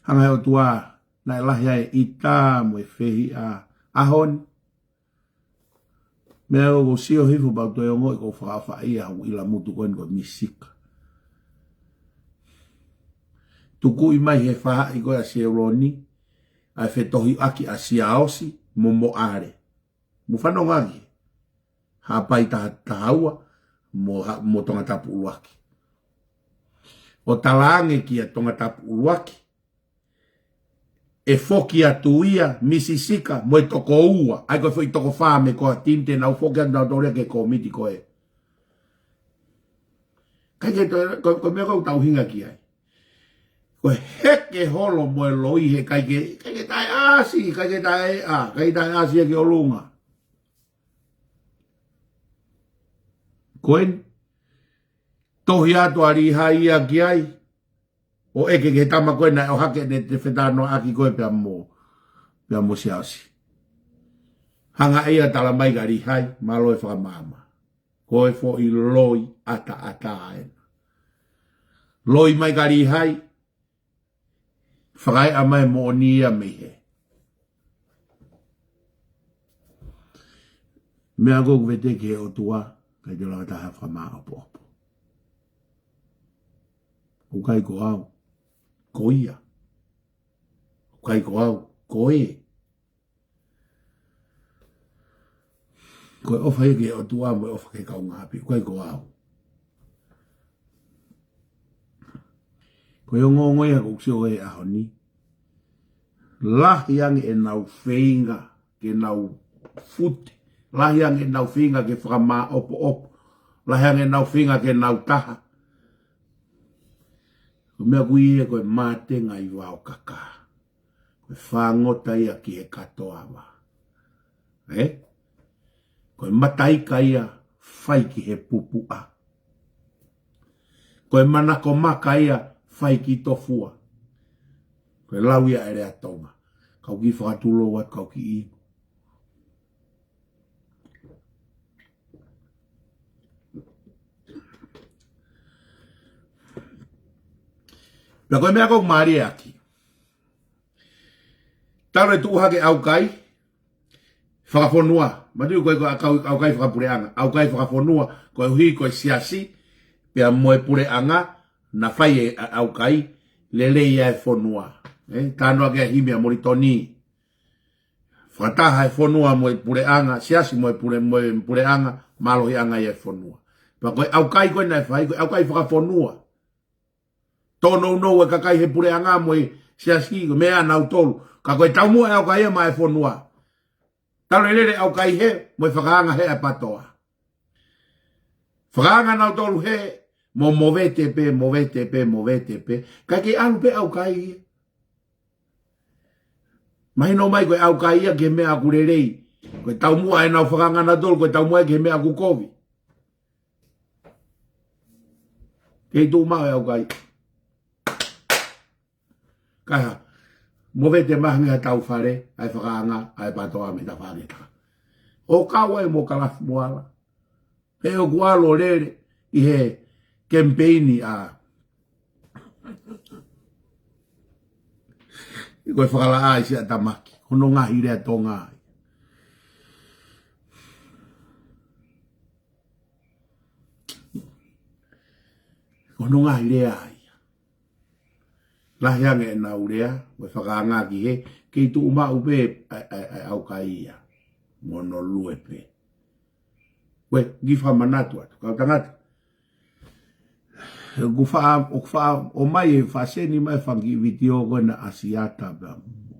Hanga ʻe he ʻOtua, naʻe lahi ai e ʻita mo e fehiʻa. ʻAho ni, meʻa ʻoku ou sio hifo pea u toe ongoʻi ʻoku ou fakaʻofaʻia hoku ʻilamutu ko eni ko e Misi Sika. Tukuʻi mai he faʻahi ko ē ʻa Seuloni ʻa e fetohiʻaki ʻa Siaosi mo Moʻale. Mou fanongo ange. Haʻapai taha, taha ua mo ha, mo Tongatapu ʻUluaki. ʻO talaange kia Tongatapu ʻUluaki, ʻe foki atu ia Misi Sika mo e toko ua, ʻa ia ko e foʻi toko fā mei he core team, te nau foki atu nautolu ia ki he kōmiti ko ē. ʻIkai ke toe, ko, ko e meʻa ʻoku tau ʻuhinga ki ai. Ko e heke holo mo e loi heʻikai ke, ʻikai ke taʻeʻasi, ʻikai ke taʻe, ʻa, ʻikai taʻeʻasi ia ki ʻolunga. Ko eni, tohi atu ʻa Lihai ia ki ai, ʻo ʻeke ki he tama ko ē naʻe ʻohake ʻene fetalanoaʻaki ko ē pea mo, pea mo Siaosi. Hanga ʻe ia ʻo talamai kia Lihai, mālō e fakamaama. Ko e foʻi loi ʻataʻatā ena. Loi mai kia Lihai, fakaeʻa mai e moʻoni ia mei hē. Meʻa ko ē ʻoku veteki he ʻOtua, ʻikai toe lava ha taha ʻo fakamāʻopoʻopo. ʻOku ʻikai ko au, ko ia. ʻOku ʻikai ko au, ko ē. Ko e ʻofa ia ki he ʻOtua mo e ʻofa ki he kaungāʻapi, ʻoku ʻikai ko au. Ko e ongoongo ia ʻoku ou sio he ʻaho ni. Lahi ange ʻenau feinga ke nau fute. Lahi ange ʻenau feinga ke fakamāʻopoʻopo. Lahi ange ʻenau feinga ke nau taha. Ko e meʻa ʻoku ui ia ko e mātenga ʻi vao kakā. Ko e fāngota ia ki he katoava. Ē? Ko e mataika ia fai ki he pupuʻa. Ko e manako maka ia fai ki tofua. Ko e lau ia ʻa e lea Tonga. Kau kiʻi fakatulou atu, kau kiʻi inu. Pea ko e meʻa ʻoku ou mālieʻaki. Talu e tuʻu hake ʻaukai fakafonua. Manatuʻi ko e, ko e ʻaukai, ʻaukai fakapuleʻanga. ʻAukai fakafonua, koeʻuhi ko e siasi, pea mo e puleʻanga, naʻe fai ʻe ʻa-, ʻaukai, lelei ʻa e fonua. ʻE, talanoa ki ai e himi ʻa Molitoni. Fakataha e fonua mo e puleʻanga, siasi mo e pule-, mo e puleʻanga, mālohiʻanga ia e fonua. Pea ko e ʻaukai ko ē naʻe fai, ko e ʻaukai fakafonua. Tōnounou e kakai he puleʻanga mo e siasi, ko e meʻa ʻanautolu. Ka ko e taumuʻa e ʻaukai ia maʻa e fonua. Talu e lele ʻaukai hē, mo e fakaanga hē ʻa e PATOA. Fakaanga ʻanautolu hē, mo movete pē, movete pē, movete pē. Kae kei ʻalu pē ʻaukai ia. Mahino mai ko e ʻaukai ia ki he meʻa ʻoku lelei. Ko e taumuʻa ʻenau fakaanga ʻanautolu, ko e taumuʻa ia ki he meʻa ʻoku kovi. Kei tuʻu maʻu e ʻaukai. Kae hā, movete mai hangē ha tau fale, ʻa e fakaanga, ʻa e PATOA mei tafaʻaki ʻe taha. ʻO kau ai mo Kalafi Moala. He ʻoku ʻalu ʻo lele ʻi he kemipeini ʻa ko e fakalaʻā ʻa Siaʻatamaki. Hono ngaahi lea Tonga ai. Hono ngaahi lea ai. Lahi ange ʻenau lea, mo e fakaanga ki hē, kei tuʻu maʻu pē ʻa, ʻa, ʻa e ʻaukai ia. Mo hono lue pē. Ko e kiʻi fakamanatu atu, kau tangata. ʻOku faʻa, ʻoku faʻa, ʻomai e faʻa seni mai e fanga kiʻi vitiō ko ena ʻa Siata pea mo e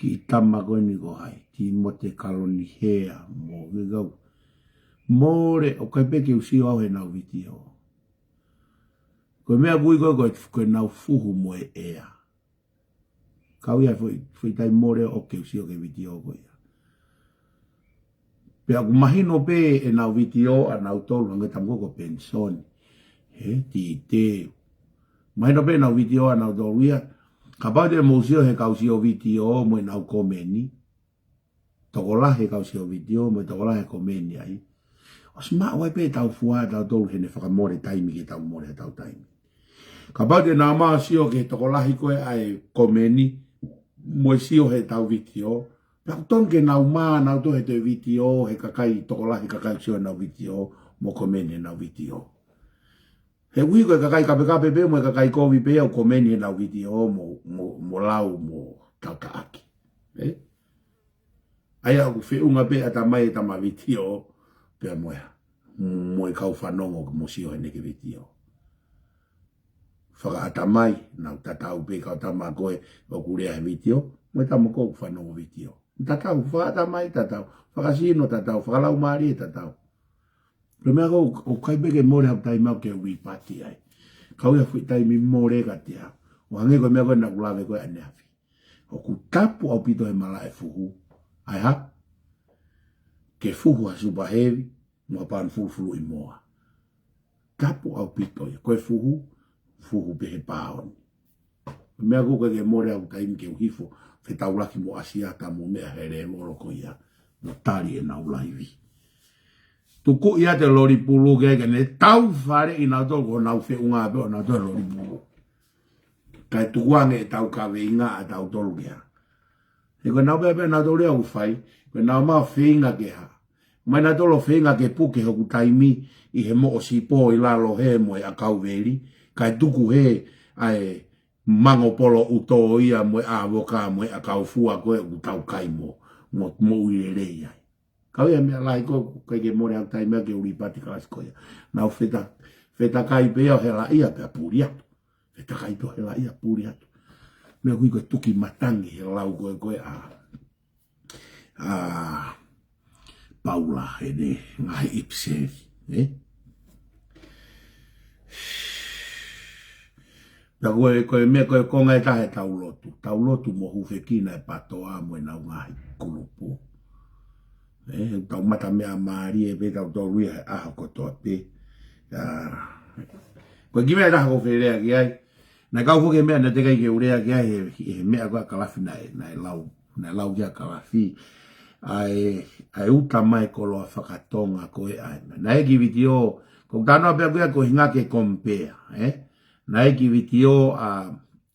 kiʻi tama ko eni ko hai, Timote Kalonihea mo e kau. Mole, ʻoku ʻikai pē ke u sio au heʻenau vitiō. Ko e meʻa ʻoku ui ko ē, ko e, ko ʻenau fuhu mo e ʻea. Kau ia foʻi, foʻi taimi mole ʻoku ke u sio ki he vitiō ko ia. Pea ʻoku mahino pē ʻenau vitiō ʻanautolu hangē tamaiki ko Penisoni. He, Tite. Mahino pē ʻenau vitiō ʻanautolu ia. Kapau te mou sio he kau sio vitiō mo ʻenau komeni. Tokolahi e kau sio vitiō mo e tokolahi e komeni ai. ʻOsi maʻu ai pē ʻetau fua ʻatautolu heʻene fakamole taimi ke tau mole ʻetau taimi. Kapau te nau ō mai ʻo sio ki he tokolahi ko ē ʻa e komeni mo e sio heʻetau vitiō. Pea ʻoku tonu ke nau mā ʻanautolu he toe vitiō, he kakai tokolahi kakai sio heʻenau vitiō, mo komeni heʻenau vitiō. He ʻuhi ko e kakai kapekape pē mo e kakai kovi pē ʻoku komeni heʻenau vitiō mo, mo, mo lau mo tautaʻaki. ʻE? ʻA ia ʻoku feʻunga pē ʻatamai e tama vitiō, pea mo e, mo e kau fanongo mo sio heʻene kiʻi vitiō. Fakaʻatamai, nau tatau pē kau tama ko ē ʻoku lea he vitiō, mo e tama ko ē ʻoku fanongo vitiō. Tatau, fakaʻatamai tatau, fakasino tatau, fakalaumālie tatau. Ko e meʻa ko ē, ʻoku ʻikai pē ke mole haʻaku taimi au ke u lipati ai. Kau ia foʻi taimi mole kiate au. ʻO hangē ko e meʻa ko ē naʻa ku lave ko ē ʻaneafi. ʻOku tapu ʻaupito he malaʻe fuhu. ʻAi hā? Ke fuhu ha super heavy, mo ha pauni fulufuluʻimoa. Tapu ʻaupito ia. Ko e fuhu, fuhu pē he pāoni. Meʻa ko ē ʻoku ʻikai ke mole haʻaku taimi ke u hifo, fetaulaki mo ʻAsiata mo meʻa he lēvolo ko ia, mo tali ʻenau laivi. Tuku ia ʻa e loli pulu ke, ke ne tau fale ʻi nautolu ko honau feʻunga pē ʻo nautolu loli pulu. Kae tukuange ʻetau kaveinga ʻatautolu ke hā. He ko ʻenau pē pē nautolu ia ʻoku fai, ko ʻenau ō mai ʻo feinga ke hā. Mai nautolu ʻo feinga ke puke hoku taimi ʻi he moʻo sipo ʻi lalo hē mo e ʻakau veli, kae tuku hē ʻa e mango polo ʻuto ia mo e ʻāvoka mo e ʻakau fua ko ē ʻoku tau kai mo, mo, moʻui lelei ai. Kau ia meʻa lahi ko ē, ʻikai ke mole haʻaku taimi au ke u lipati kalasi ko ia. Nau feta, fetakai pē ia ʻo helaʻia pea puli atu. Fetakai pē ʻo helaʻia puli atu. Meʻa ʻoku ui ko e tuki matangi he lau ko ē ko ē ʻa ʻa Paula heʻene ngaahi ʻipiseli, ē? Pea ko e, ko e meʻa, ko e konga ʻe taha ʻetau lotu. Tau lotu mo hūfekina e PATOA mo ʻenau ngaahi kulupu. Ē, tau mata meʻa mālie pē tautolu ia he ʻaho kotoa pē. ʻA, ko e kiʻi meʻa ʻe taha ʻoku ou fie lea ki ai. Naʻe kau foki he meʻa naʻe teʻeki ai ke u lea ki ai he, he meʻa ko ē ʻa Kalafi naʻe, naʻe lau, naʻe lau ki ai ʻa Kalafi. ʻA e, ʻa e uta mai koloa fakatonga ko ē ʻa e meʻa. Naʻe kiʻi vitiō, ko e talanoa pē ko ia ko e ʻuhinga ke compare, ē? Naʻe kiʻi vitiō ʻa,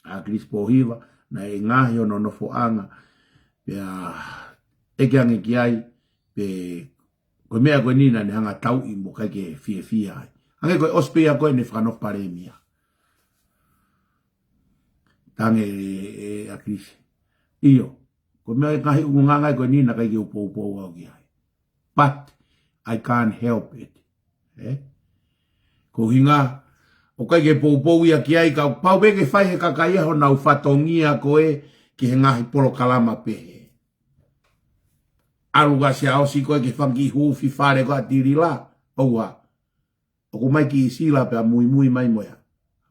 ʻa Kilisi Pōhiva, naʻe ngaohi hono nofoʻanga, pea ʻeke ange ki ai, pe ko e meʻa ko eni naʻa ne hanga ʻo tauʻi mo ʻikai ke fiefia ai. Hangē ko e ʻosi pē ia ko ē ʻene fakanofo palēmia. Tange e, e, ʻAkilisi. ʻIo, ko e meʻa e ngaahi ʻulungaanga ko eni naʻe ʻikai ke u poupou au ki ai. But I can't help it. Eh? Ko e ʻuhinga, ʻoku ʻikai ke poupou ia ki ai, kapau pē ke fai he kakai ia honau fatongia ko ē ki he ngaahi polokalama pehē. ʻAlu ʻa Siaosi ko ē ki he fanga kiʻi huufi fale ko ē ʻa Tilila, ʻoua. ʻOku ʻomai kiʻi sila pea muimui mai mo ia.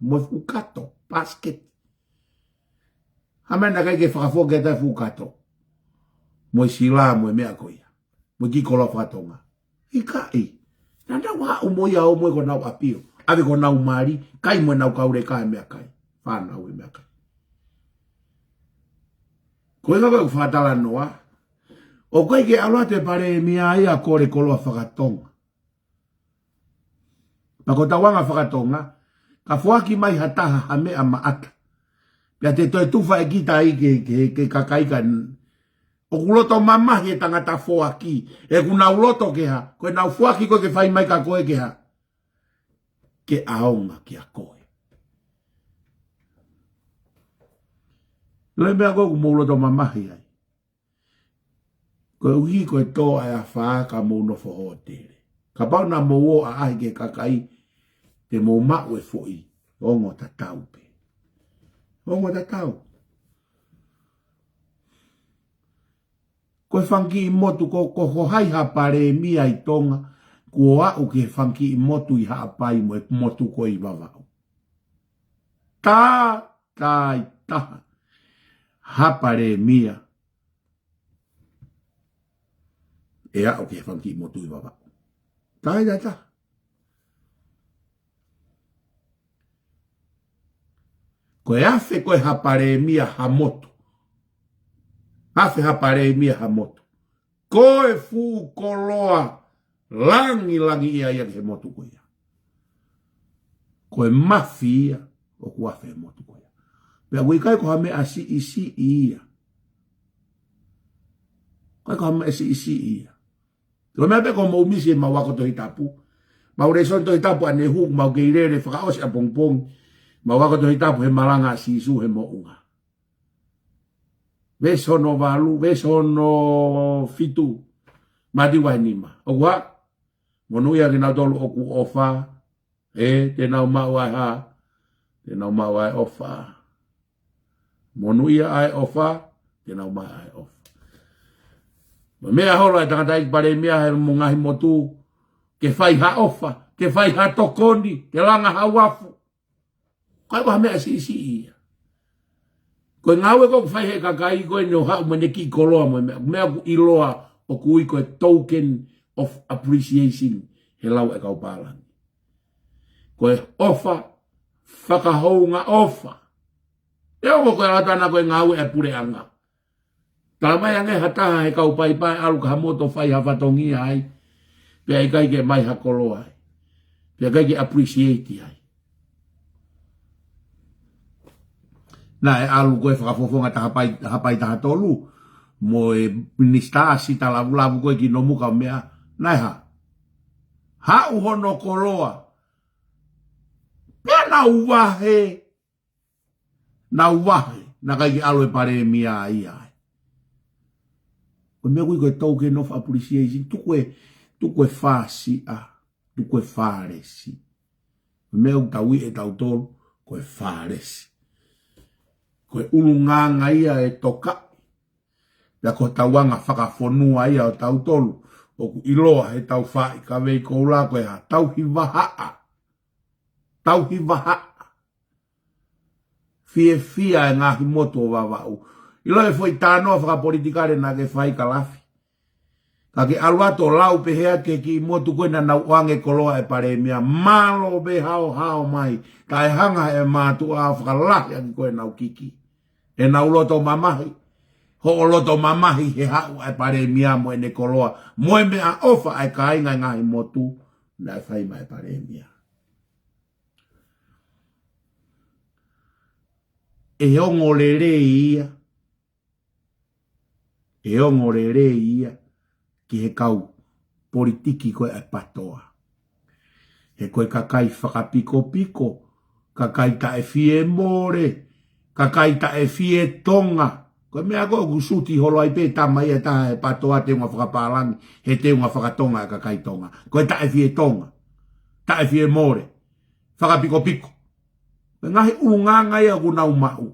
Mo e fuʻu kato, basket. Ha meʻa naʻe ʻikai ke fakafoki atu e fuʻu kato. Mo e sila, mo e meʻa ko ia. Mo e kiʻi koloa faka-Tonga. ʻIkai. Naʻa nau haʻu mo ia ʻo ʻomai ko ʻenau ʻapio. ʻAve ko ʻenau mali, kai mo ʻenau kauleka he meʻakai. Fānau he meʻakai. Ko e ʻuhinga ko e fakatalanoa. ʻOku ʻikai ke ʻalu atu e palēmia ia ʻo kole koloa faka-Tonga. Pea ko ʻetau anga faka-Tonga, ka foaki mai ha taha ha meʻa maʻata. Pea te toe tufa ʻe kita ai ke, ke, ke kakai ka n-, ʻoku loto mamahi e tangata foaki, he ʻoku nau loto ke hā, ko ʻenau foaki ko ē ke fai mai kia koe ke hā, ke ʻaonga kia koe. Lele meʻa ko ē ʻoku mou loto mamahi ai. Koeʻuhi ko e tō ʻa e afā ka mou nofo hōtele. Kapau naʻa mou ō ʻaʻahi ki he kakai, te mou maʻu e foʻi ongo tatau pē. Ongo tatau. Ko e fanga kiʻi motu ko, ko, ko hai ha palēmia ʻi Tonga, kuo aʻu ki he fanga kiʻi motu ʻi Haʻapai mo e motu ko ē ʻi Vavaʻu. Tā, tā ʻi taha. Ha palēmia ʻe aʻu ki he fanga kiʻi motu ʻi Vavaʻu. Tā ʻi taha. Ko e afe ko ē ha palēmia ha motu. Afe ha palēmia ha motu. Ko e fuʻu koloa langilangiʻia ia ki he motu ko ia. Ko e mafi ia ʻoku afe he motu ko ia. Pea ʻoku ʻikai ko ha meʻa siʻisiʻi ia. ʻIkai ko ha meʻa siʻisiʻi ia. Ko e meʻa pē ko hoʻomou misi ʻemau ako Tohi Tapu. Mau lēsoni Tohi Tapu ʻanehū, mau kei lele fakaʻosi ʻapongipongi. Mau ako Tohi Tapu he malanga ʻa Sīsū he moʻunga. Veesi hono valu, veesi hono fitu, Mātiu vahe nima. ʻOku hā? Monūʻia kinautolu ʻoku ʻofa, he te nau maʻu ʻa e hā? Te nau maʻu ʻa e ʻofa. Monūʻia ʻa e ʻofa, te nau maʻu ʻa e ʻofa. Mo e meʻa holo ʻa e tangataʻeiki palēmia he mo e ngaahi motu, ke fai ha ʻofa, ke fai ha tokoni, ke langa ha uafu. ʻIkai ko ha meʻa siʻisiʻi ia. Ko e ngāue ko ē ʻoku fai he kakai ko eni ʻo haʻu mo ʻene kiʻi koloa mo e meʻa, meʻa ʻoku ʻiloa ʻoku ui ko e token of appreciation he lau ʻa e kau pālangi. Ko e ʻofa, fakahoungaʻofa. ʻE ongo ko e ʻalu atu ʻana ko e ngāue ʻa e puleʻanga. Talamai ange ha taha he kau paipai ʻalu ki ha motu ʻo fai ha fatongia ai, pea ʻikai ke ʻomai ha koloa ai, pea ʻikai ke appreciate ai. Naʻe ʻalu ko ē fakafofonga taha pai, Haʻapai taha tolu, mo e minisitā Sita Lavulavu ko ē ki Nomuka ʻo meʻa, naʻe hā? Haʻu hono koloa. Pea nau vahe, nau vahe, naʻe ʻikai ke ʻalu e palēmia ia ai. Ko e meʻa ʻoku ui ko e token of appreciation, tuku e, tuku e fāsiʻa, tuku e fālesi. Ko e meʻa ʻoku tau ui ʻe tautolu, ko e fālesi. Ko e ʻulungaanga ia ʻe tokaʻi. Pea ko hotau anga fakafonua ia ʻo tautolu, ʻoku ʻiloa he tau faʻi kavei koula ko e hā? Tauhi vahaʻa. Tauhi vahaʻa. Fiefia e ngaahi motu ʻo Vavaʻu. ʻIlo e foʻi tānoa fakapolitikale naʻa ke fai ka lafi. Ka ke ʻalu atu ʻo lau pehē atu ki he kiʻi motu ko ē naʻa nau ʻoange koloa e palēmia. Mālō pē haohaoa mai. Taʻehanga he mātuʻa ʻo fakalahi ʻaki ko ē ʻenau kiki. ʻEnau loto mamahi. Hoʻo loto mamahi he haʻu ʻa e palēmia mo ʻene koloa. Mo e meʻaʻofa ʻa e kāinga ʻi he ngaahi motu naʻe fai maʻa e palēmia. ʻE ongo lelei ia. ʻE ongo lelei ia ki he kau politiki ko ē ʻa e PATOA. He ko e kakai fakapikopiko, kakai taʻefiemole, Kakai taʻefietonga. Ko e meʻa ko ē ʻoku suti holo ai pē tama ia ʻe taha he pātoa teunga fakapālangi, he teunga fakatonga ʻa e kakai Tonga. Ko e taʻefietonga. Taʻefiemole. Fakapikopiko. Ko e ngaahi ʻulungaanga ia ʻoku nau maʻu.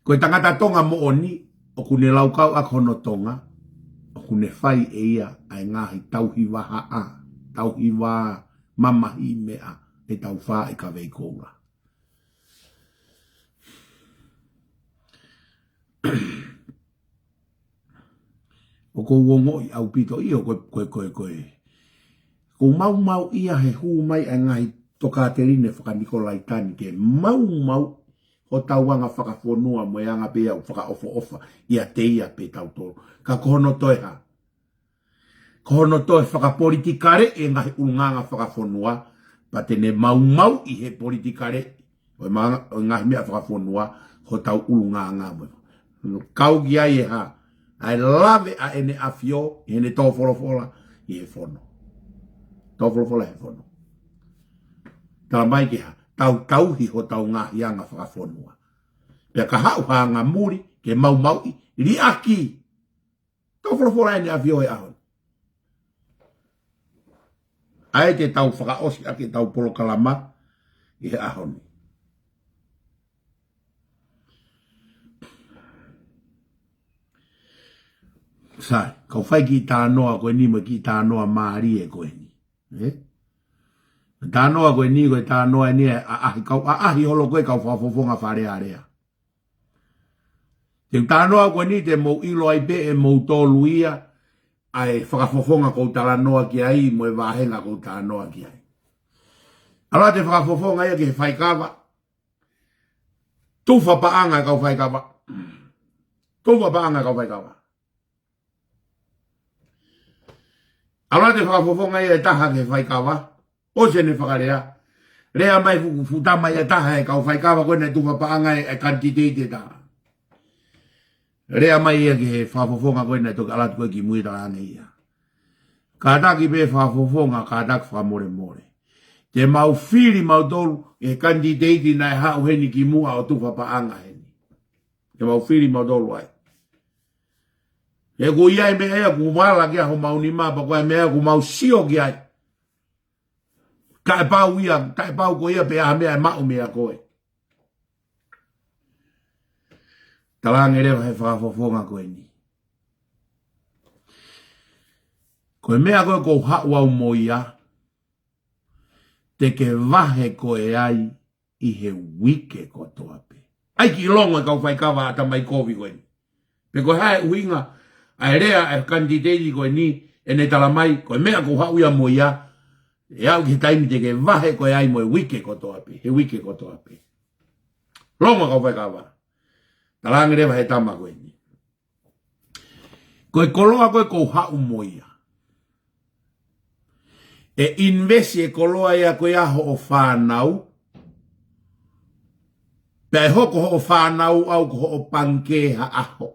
Ko e tangata Tonga moʻoni, ʻoku ne laukau ʻaki hono Tonga, ʻoku ne fai ʻe ia ʻa e ngaahi tauhi vahaʻa, tauhi vā, mamahi meʻa, ʻe tau fā ʻi kavei koula. ʻOku ou ongoʻi ʻaupito ʻio ko e, ko e, ko e, ko e. ʻOku maumauʻi ia he hū mai ʻa e ngaahi tokāteline fakanikolaitani ke maumauʻi hotau anga fakafonua mo e anga pē ia ʻoku fakaʻofoʻofa ʻiate ia pē tautolu. Ka ko hono toe hā? Ko hono toe fakapolitikale e ngaahi ʻulungaanga fakafonua, pea te ne maumauʻi he politikale ʻo e maanga-, ʻo e ngaahi meʻa fakafonua, hotau ʻulungaanga mo. Kau ki ai e hā? ʻA e lave ʻa ʻEne ʻAfio, ʻi heʻene tō folofola, ʻi he fono. Tō folofola he fono. Tala mai ke hā? Tau tauhi hotau ngaahi anga fakafonua. Pea ka haʻu ha anga muli, ke maumauʻi, liʻaki. Tō folofola ʻEne ʻAfio he ʻaho ni. ʻA ia te tau fakaʻosi ʻaki ʻetau polokalama ʻi he ʻaho ni. Sai, kau fai kiʻi talanoa ko eni mo e kiʻi talanoa mālie ko eni. Ē? Talanoa ko eni, ko e talanoa eni ʻa e ʻaʻahi, kau ʻaʻahi holo ko ē kau fakafofonga Fale Alea. Te u talanoa ko eni te mou ʻilo ai pē ʻe moutolu ia ʻa e fakafofonga ʻoku ou talanoa ki ai mo e vāhenga ʻoku ou talanoa ki ai. ʻAlu atu e fakafofonga ia ki he faikava. Tufa paʻanga e kau faikava. Tufa paʻanga e kau faikava. ʻAlu atu e fakafofonga ia ʻe taha ki he faikava. ʻOsi ʻene fakalea. Lea mai fuʻu, fuʻu tama ia ʻe taha e kau faikava ko ē naʻe tufa paʻanga e, e kanititeiti ʻe taha. Lea mai ia ki he fakafofonga ko ē naʻe toki ʻalu atu ko ē ki mui, talaange ia: Kātaki pē fakafofonga, kātaki fakamolemole. Te mau fili mautolu ʻi he kanititeiti naʻe haʻu heni kimuʻa ʻo tufa paʻanga heni. Te mau fili mautolu ai. He ʻoku ʻi ai e meʻa ia ʻoku vala ki ai homau nima, pea ko e meʻa ʻoku mau sio ki ai. Kae pau ia, kae pau ko ia pē ha meʻa ʻe maʻu meia koe. Talaange leva he fakafofonga ko eni: Ko e meʻa ko ē ʻoku ou haʻu au mo ia, te ke vahe koe ai ʻi he uike kotoa pē. ʻAi kiʻi longo e kau faikava ʻatamai kovi ko eni. Pe ko e hā e ʻuhinga ʻa e lea ʻa e kanititeiti ko eni, ʻene tala mai, ko e meʻa ʻoku ou haʻu ia mo ia, ʻe aʻu ki he taimi te ke vahe koe ai mo e uike kotoa pē, he uike kotoa pē. Longo e kau faikava. Talaange leva he tama ko eni: Ko e koloa ko ē ʻoku ou haʻu mo ia, ʻe invest e koloa ia ko ia hoʻo fānau, pea ʻe hoko hoʻo fānau ʻau ko hoʻo pangikē ha ʻaho.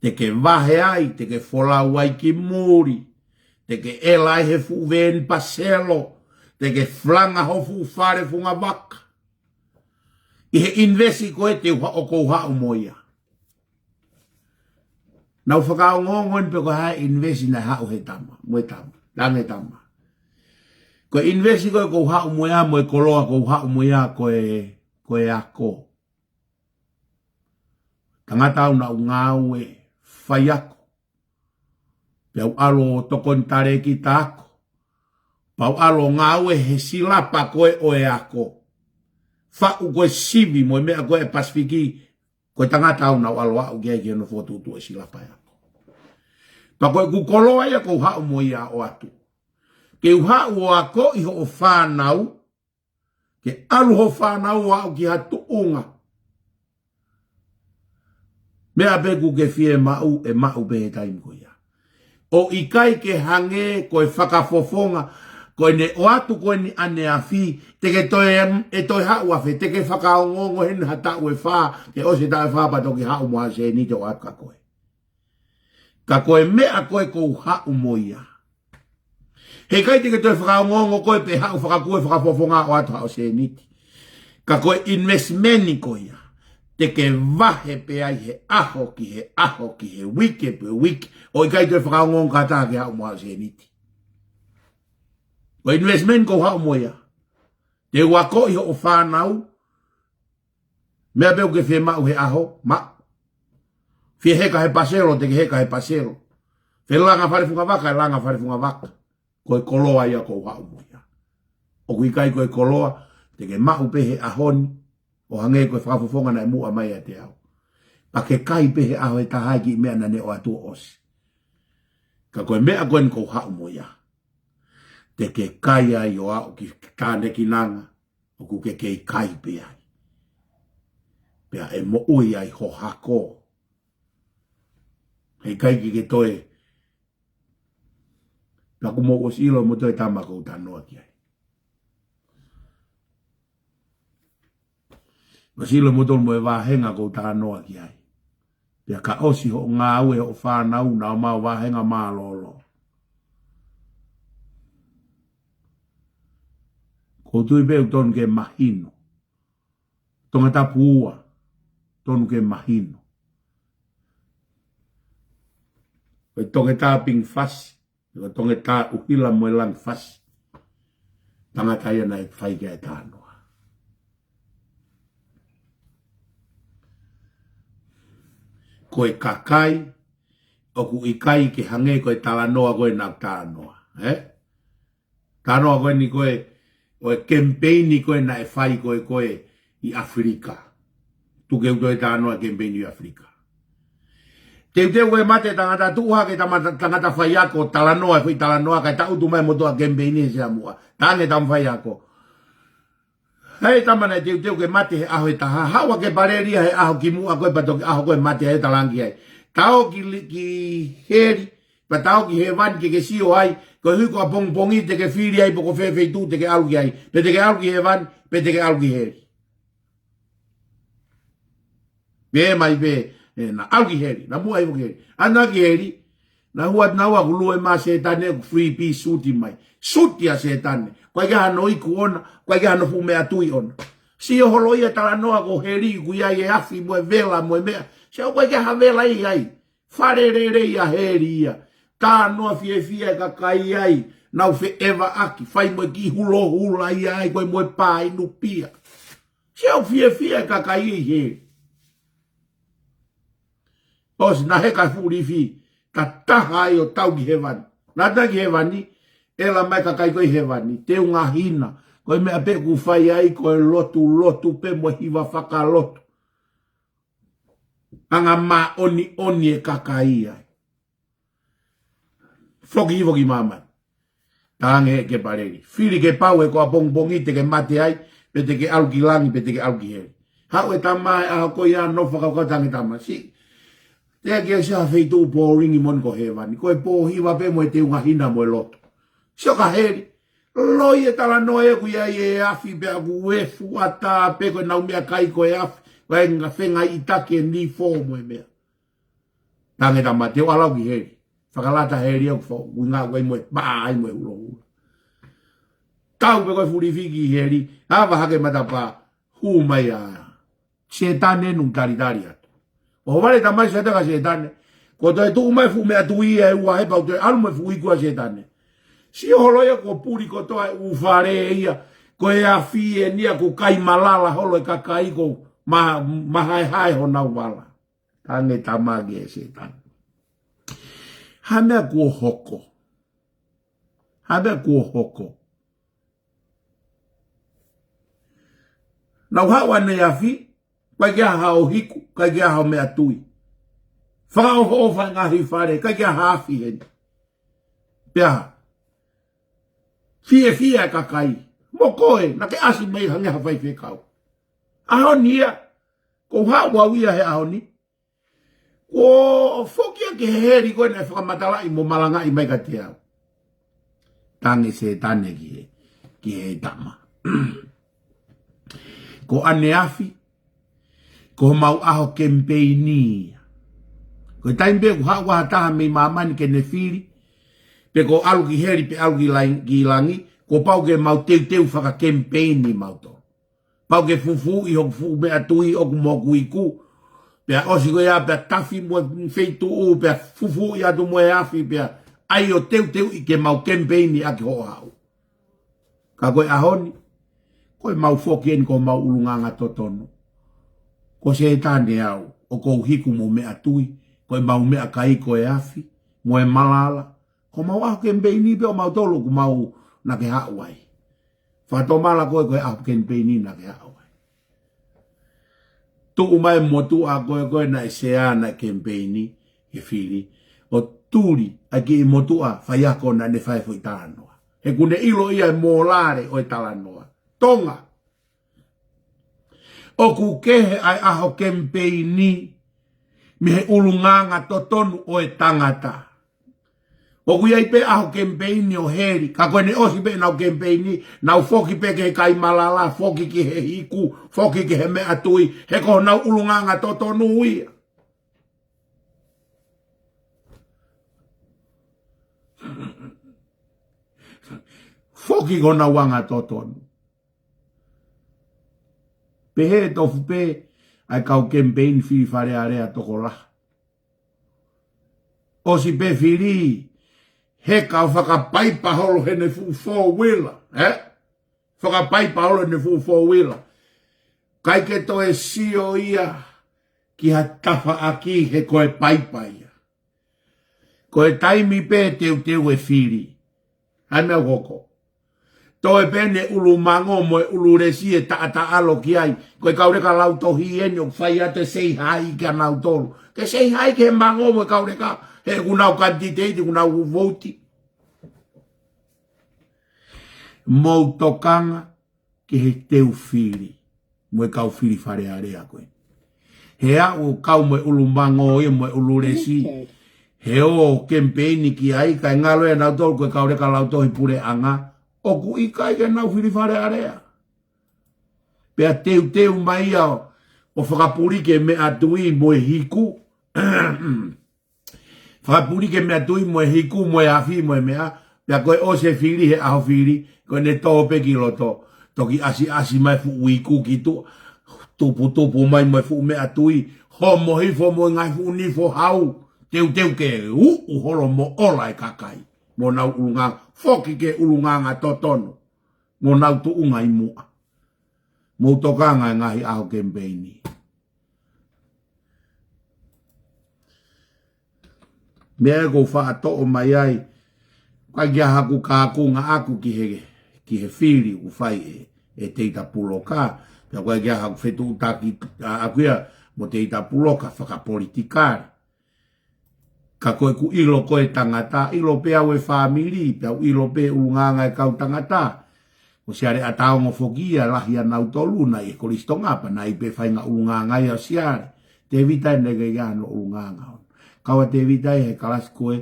Te ke vahe ai, te ke folau ai ki muli, te ke ʻela ai he fuʻu veeni paselo, te ke flanga ho fuʻu fale fungavaka. ʻI he invest ko ē te u ha-, ʻoku ou haʻu mo ia. Nau fakaongoongo eni pe ko e hā e invest naʻe haʻu he tama, mo e tama, lange tama. Ko e invest ko ē ʻoku ou haʻu mo ia, mo e koloa ʻoku ou haʻu mo ia, ko e, ko e ako. Tangata au naʻa ku ngāue faiako. Pea u ʻalu ʻo tokoni talēkita ako. Pea u ʻalu ʻo ngāue he silapa ko ē ʻo e ako. Faʻu ko ē sivi mo e meʻa ko ē ʻa e Pasifiki, ko e tangata au naʻa ku ʻalu ʻo aʻu ki ai ki hono fokotuʻutuʻu e silapa e ako. Pea ko ʻeku koloa ia ʻoku ou haʻu mo ia ʻo ʻoatu. Ke u haʻu ʻo akoʻi hoʻo fānau, ke ʻalu ho fānau ʻo aʻu ki ha tuʻunga. Meʻa pē ʻoku ke fiemaʻu, ʻe maʻu pē he taimi ko ia. ʻOku ʻikai ke hangē ko e fakafofonga ko eni ʻoatu ko eni ʻaneafi, te ke toe, ʻe toe haʻu afe, te ke fakaongoongo heni ha taʻu ʻe fā, ke ʻosi e taʻu ʻe fā pea toki haʻu mo ha sēniti ʻo ʻoatu kia koe. Ka ko e meʻa ko ē ʻoku ou haʻu mo ia, He ʻikai te ke toe fakaongoongo koe pe haʻu fakakū e fakafofonga ʻo ʻoatu haʻo sēniti. Ka ko e investment ko ia, te ke vahe pē ai he ʻaho ki he ʻaho ki he uike pe uike, ʻo ʻikai toe fakaongoongo kātoa ke haʻu mo haʻo sēniti. Ko e investment ʻoku ou haʻu mo ia. Te u akoʻi hoʻo fānau, meʻa pē ʻoku ke fiemaʻu he ʻaho, maʻu. Fie heka he paselo, te ke heka he paselo. Fie langa fale fungavaka, langa fale fungavaka. Ko e koloa ia ʻoku ou haʻu mo ia. ʻOku ʻikai ko e koloa te ke maʻu pē he ʻaho ni, ʻo hangē ko e fakafofonga naʻe muʻa mai ʻiate au. Pea ke kai pē he ʻaho ʻe taha e kiʻi meʻa naʻa ne ʻoatu ʻo ʻosi. Ka ko e meʻa ko eni ʻoku ou haʻu mo ia, te ke kai ai ʻo aʻu ki tānekinanga, ʻoku ke kei kai pē ai. Pea ʻe moʻui ai ho hako. He ʻikai ke ke toe. Pea ʻoku mou ʻosi ʻilo mo toe tama ʻoku ou talanoa ki ai. ʻOsi ʻilo mo toe mo e vāhenga ʻoku ou talanoa ki ai. Pea ka ʻosi hoʻo ngāue hoʻo fānau naʻa ʻomai vāhenga mālōlō. ʻOku ou tui pē ʻoku tonu ke mahino. Tongatapu ua, tonu ke mahino. Ko e Toketā Ping Fasi, ko e Toketā ʻUhila Moelangi Fasi. Tangata ia naʻe fai ki ai e talanoa. Ko e kakai, ʻoku ʻikai ke hangē ko e talanoa ko ē naʻa ku talanoa, ē? Talanoa ko eni ko ē, ʻo e kemipeini ko ē naʻe fai ko ē ko ē ʻi ʻAfilika. Tuku ke u toe talanoa kemipeini ʻi ʻAfilika. Teuteu ko e mate tangata tuʻu hake tama-, tangata faiako talanoa, foʻi talanoa, kae taʻutu mai mo toʻa kemipeini he sea muʻa. Tange tama faiako. Hei tama naʻe teuteu ke mate he ʻaho ʻe taha. Haʻu ʻa Kepaleli ia he ʻaho kimuʻa ko ē pea toki ʻaho ko ē mate ai ʻo talangi ai. Tau ki li-, ki heli, pea tau ki hēvani ke ke sio ai, koeʻuhi ko ʻapongipongi te ke fili ai pe ko fē feituʻu te ke ʻalu ki ai, pe te ke ʻalu ki hēvani, pe te ke ʻalu ki heli. Pea mai pē, ē, naʻa ʻalu ki heli, naʻa muʻa ʻi ai ki heli. ʻAna ki heli, naʻa hua naua ʻoku lue mai Sētane ʻoku three piece suit mai. Suit ia Sētane. ʻOku ʻikai ke ʻi ai hano iku ʻona, ʻoku ʻikai ke ʻi ai hano fuʻu meʻatui ʻona. Sio holo ia talanoa ko heli ʻoku ʻi ai e afi mo e vela mo e meʻa. Sio ʻoku ʻikai ke ʻi ai ha vela ʻi ai. Fale lelei ia heli ia. Talanoa fiefia e kakai ai. Nau feʻevaʻaki, fai mo e kiʻi hulohula ia ai, ko e mo e pā inu pia. Sio fiefia e kakai ʻi heli. ʻOsi naʻe heka e fuʻu lifi, ka taha ai ʻo tau ki hēvani. Naʻa tau ki hēvani, ʻe ʻalu mai e kakai ko ē ʻi hēvani, teunga hina, ko e meʻa pē ʻoku fai ai, ko e lotu, lotu pē mo e hiva fakalotu. Anga māʻoniʻoni e kakai ai. Foki, foki māmani. Tange ʻe Kepaleli. Fili ke pau he ko ʻapongipongi te ke mate ai, pe te ke ʻalu ki langi, pe te ke ʻalu ki heli. Haʻu e tama he ʻaho ko ia ʻo fakakaukau tange tama. Sio. Te ke sio ha feituʻu boring moʻoni ko hēvani. Ko e pōhiva pē mo e teunga hina mo e lotu. Sio ka heli. Loi e talanoa ē ʻoku ʻi ai e afi pea ʻoku efu ʻatā pē ko ʻenau meʻakai ko e afi. Ko e ngaahi fengaʻi ʻitaki e nifo mo e meʻa. Tange tama te u ʻalu au ki heli. Fakalata heli au fo, ui ngā ʻoku ʻi ai mo e pā ai mo e hulohula. Tau pē ko e fuʻu lifi ki heli, ava hake matapā, hū mai ʻa Sētane ʻo talitali atu. ʻO vale tama Sētane ka Sētane. Ko e toe tuʻu mai fuʻu meʻatui ia ʻe ua he pau toe ʻalu mo e fuʻu iku ʻa Sētane. Sio holo ia kuo puli kotoa e ʻū fale ia, ko e afi eni ia ʻoku kai malala holo e kakai ko ma-, mahaehae honau vala. Tange tama ki he Sētane. Ha meʻa kuo hoko. Ha meʻa kuo hoko. Naʻa ku haʻu ʻaneafi, ʻikai ke ʻi ai haʻo hiku, ʻikai ke ʻi ai haʻo meʻatui. Fakaʻofoʻofa e ngaahi fale, ʻikai ke ʻi ai ha afi heni. Pea, fiefia e kakai. Mo koe, naʻa ke ʻasi mai hangē ha faifekau. ʻAho ni ia, ʻoku ou haʻu au ia he ʻaho ni. Kuo foki ia ki he heli ko ē naʻe fakamatalaʻi mo malangaʻi mai kiate au. Tange Sētane ki he, ki he tama. Ko ʻaneafi, ko homau ʻaho kemipeini ia. Ko e taimi pē ʻoku haʻu ai ha taha mei māmani ke ne fili, pe ko ʻalu ki heli pe ʻalu ki langi, ki langi, kuo pau ke mau teuteu fakakemipeini mautolu. Pau ke fufuuʻi hoku fuʻu meʻatui ʻoku mo hoku iku. Pea ʻosi ko ia pea tafi mo e feituʻu pea fufuuʻi atu mo e afi pea ʻai ʻo teuteuʻi ke mau kemipeini ʻaki hoʻo haʻu. Ka ko e ʻaho ni, ko e mau foki eni ko mau ʻulungaanga totonu. Ko Sētane au, ʻoku ou hiku mo meʻatui, ko e mau meʻakai ko e afi, mo e malala, ko mau ʻaho kemipeini pē ʻo mautolu ʻoku mau na ke haʻu ai. Fakatomala ko e ko e ʻaho kemipeini na ke haʻu ai. Tuʻu mai motuʻa ko e ko e naʻe sea naʻe kemipeini he fili. ʻO tuli ʻa e kiʻi motuʻa faiako naʻa ne fai foʻi talanoa. He kuo ne ʻilo ia e mōlale ʻo e talanoa. Tonga. ʻOku kehe ʻa e ʻaho kemipeini mei he ʻulungaanga totonu ʻo e tangata. ʻOku ʻi ai pē ʻaho kemipeini ʻo heli, ka ko ʻene ʻosi pē ʻenau kemipeini, nau foki pē ki he kai malala, foki ki he hiku, foki ki he meʻatui, he ko honau ʻulungaanga totonu ia. Foki ki honau anga totonu. Pehē tofu pē ʻa e kau kemipeini fili Fale Alea tokolahi. ʻOsi pē fili, heka ʻo fakapaipa holo heʻene fuʻu four wheeler, ē? Fakapaipa holo heʻene fuʻu four wheeler. ʻIkai ke toe sio ia ki ha tafaʻaki he ko e paipa ia. Ko e taimi pē teuteu e fili. Hai meʻa ʻoku hoko. Toe pē ʻene ʻulumango mo e ʻululesi ʻe taʻataʻalo ki ai. Ko e kau leka lautohi eni ʻoku fai atu e say hi kia nautolu. Ke say hi ki he mango mo e kau leka he ʻoku nau kanititeiti, ʻoku nau vouti. Mou tokanga ki he teu fili mo e kau fili Fale Alea ko ē. He aʻu kau mo e ʻulumango ia mo e ʻululesi. He ō kemipeini ki ai, kae ngalo ʻe nautolu ko e kau leka lautohi puleʻanga, ʻoku ʻikai ke nau fili Fale Alea. Pea teuteu mai ia ʻo fakapuliki e meʻatui mo e hiku. Fakapuliki e meʻatui mo e hiku mo e afi mo e meʻa, pea ko e ʻosi e fili he ʻaho fili, ko ʻene tō pē ki loto, toki ʻasiʻasi mai fuʻu iku ki tuʻa, tuputupu mai mo e fuʻu meʻatui, homo hifo mo e ngaahi fuʻu nifo hau, teuteu ke uʻu holo mo ola e kakai, mo nau ʻulungaanga, foki ke ʻulungaanga totonu, mo nau tuʻunga ʻi muʻa. Mou tokanga e ngaahi ʻaho kemipeini. Meʻa ʻoku ou faʻa toʻo mai ai, ʻikai ke ʻi ai haku kākunga ʻaku ki he, ki he fili ʻoku fai ʻe, ʻe Teita Puloka, pea ʻikai ke ʻi ai haku fetuʻutaki ʻaku ia mo Teita Puloka fakapolitikale. Ka ko ʻeku ʻilo ko e tangata, ʻilo pē au e fāmili, pea u ʻilo pē ʻulungaanga e kau tangata. Ko Siale ʻAtaongo foki ia lahi ʻa nautolu naʻe ʻi he Kolisi Tonga pea naʻe ʻi ai pē faʻahinga ʻulungaanga ia ʻo Siale. Tēvita ʻe naʻe ʻikai ke ʻi ai hano ʻulungaanga ʻona. Kau ʻa Tēvita ʻi he kalasi ko ē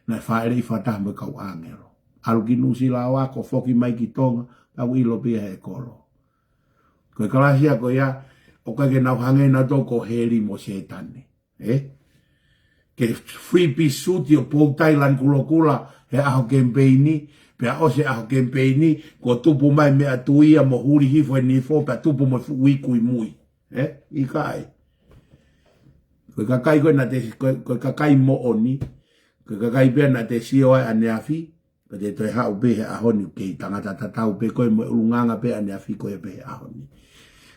naʻe fāʻeleʻi fakataha mo e kau ʻāngelo. ʻAlu ki Nuʻusila ʻo ako, foki mai ki Tonga, pea u ʻilo pē ia he kolo. Ko e kalasi ia ko ia, ʻoku ʻikai ke nau hangē nautolu ko heli mo Sētane. Ē? Ke free pea suti ʻo poutai lani kulokula he ʻaho kemipeini, pea ʻosi e ʻaho kemipeini, kuo tupu mai meʻatui ia mo huli hifo e nifo, pea tupu mo e fuʻu iku ʻi mui. Ē? ʻIkai. Ko e kakai ko ē naʻa te, ko e, ko e kakai moʻoni, ko e kakai pē naʻa te sio ai ʻaneafi, ka te toe haʻu pē he ʻaho ni kei tangata tatau pē koe mo e ʻulungaanga pē ʻaneafi ko ia pē he ʻaho ni.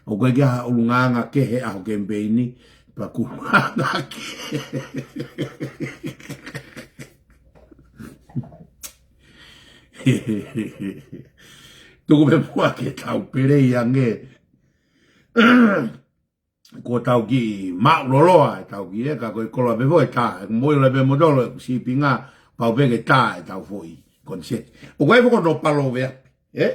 ʻOku ʻikai ke ʻi ai ha ʻulungaanga kehe he ʻaho kemipeini, pea ko e ʻulungaanga kehe. Tuku pē muʻa ke tau pele ange. Ko tau kiʻi maʻuloloa e tau kiʻi ē, ka ko e koloa pē foʻi tā, ʻeku moʻui leva pē mo tolo, ʻeku sīpinga, pau pē ke tā e tau foʻi koniseti. ʻOku ʻi ai foki hono paloveape, ē?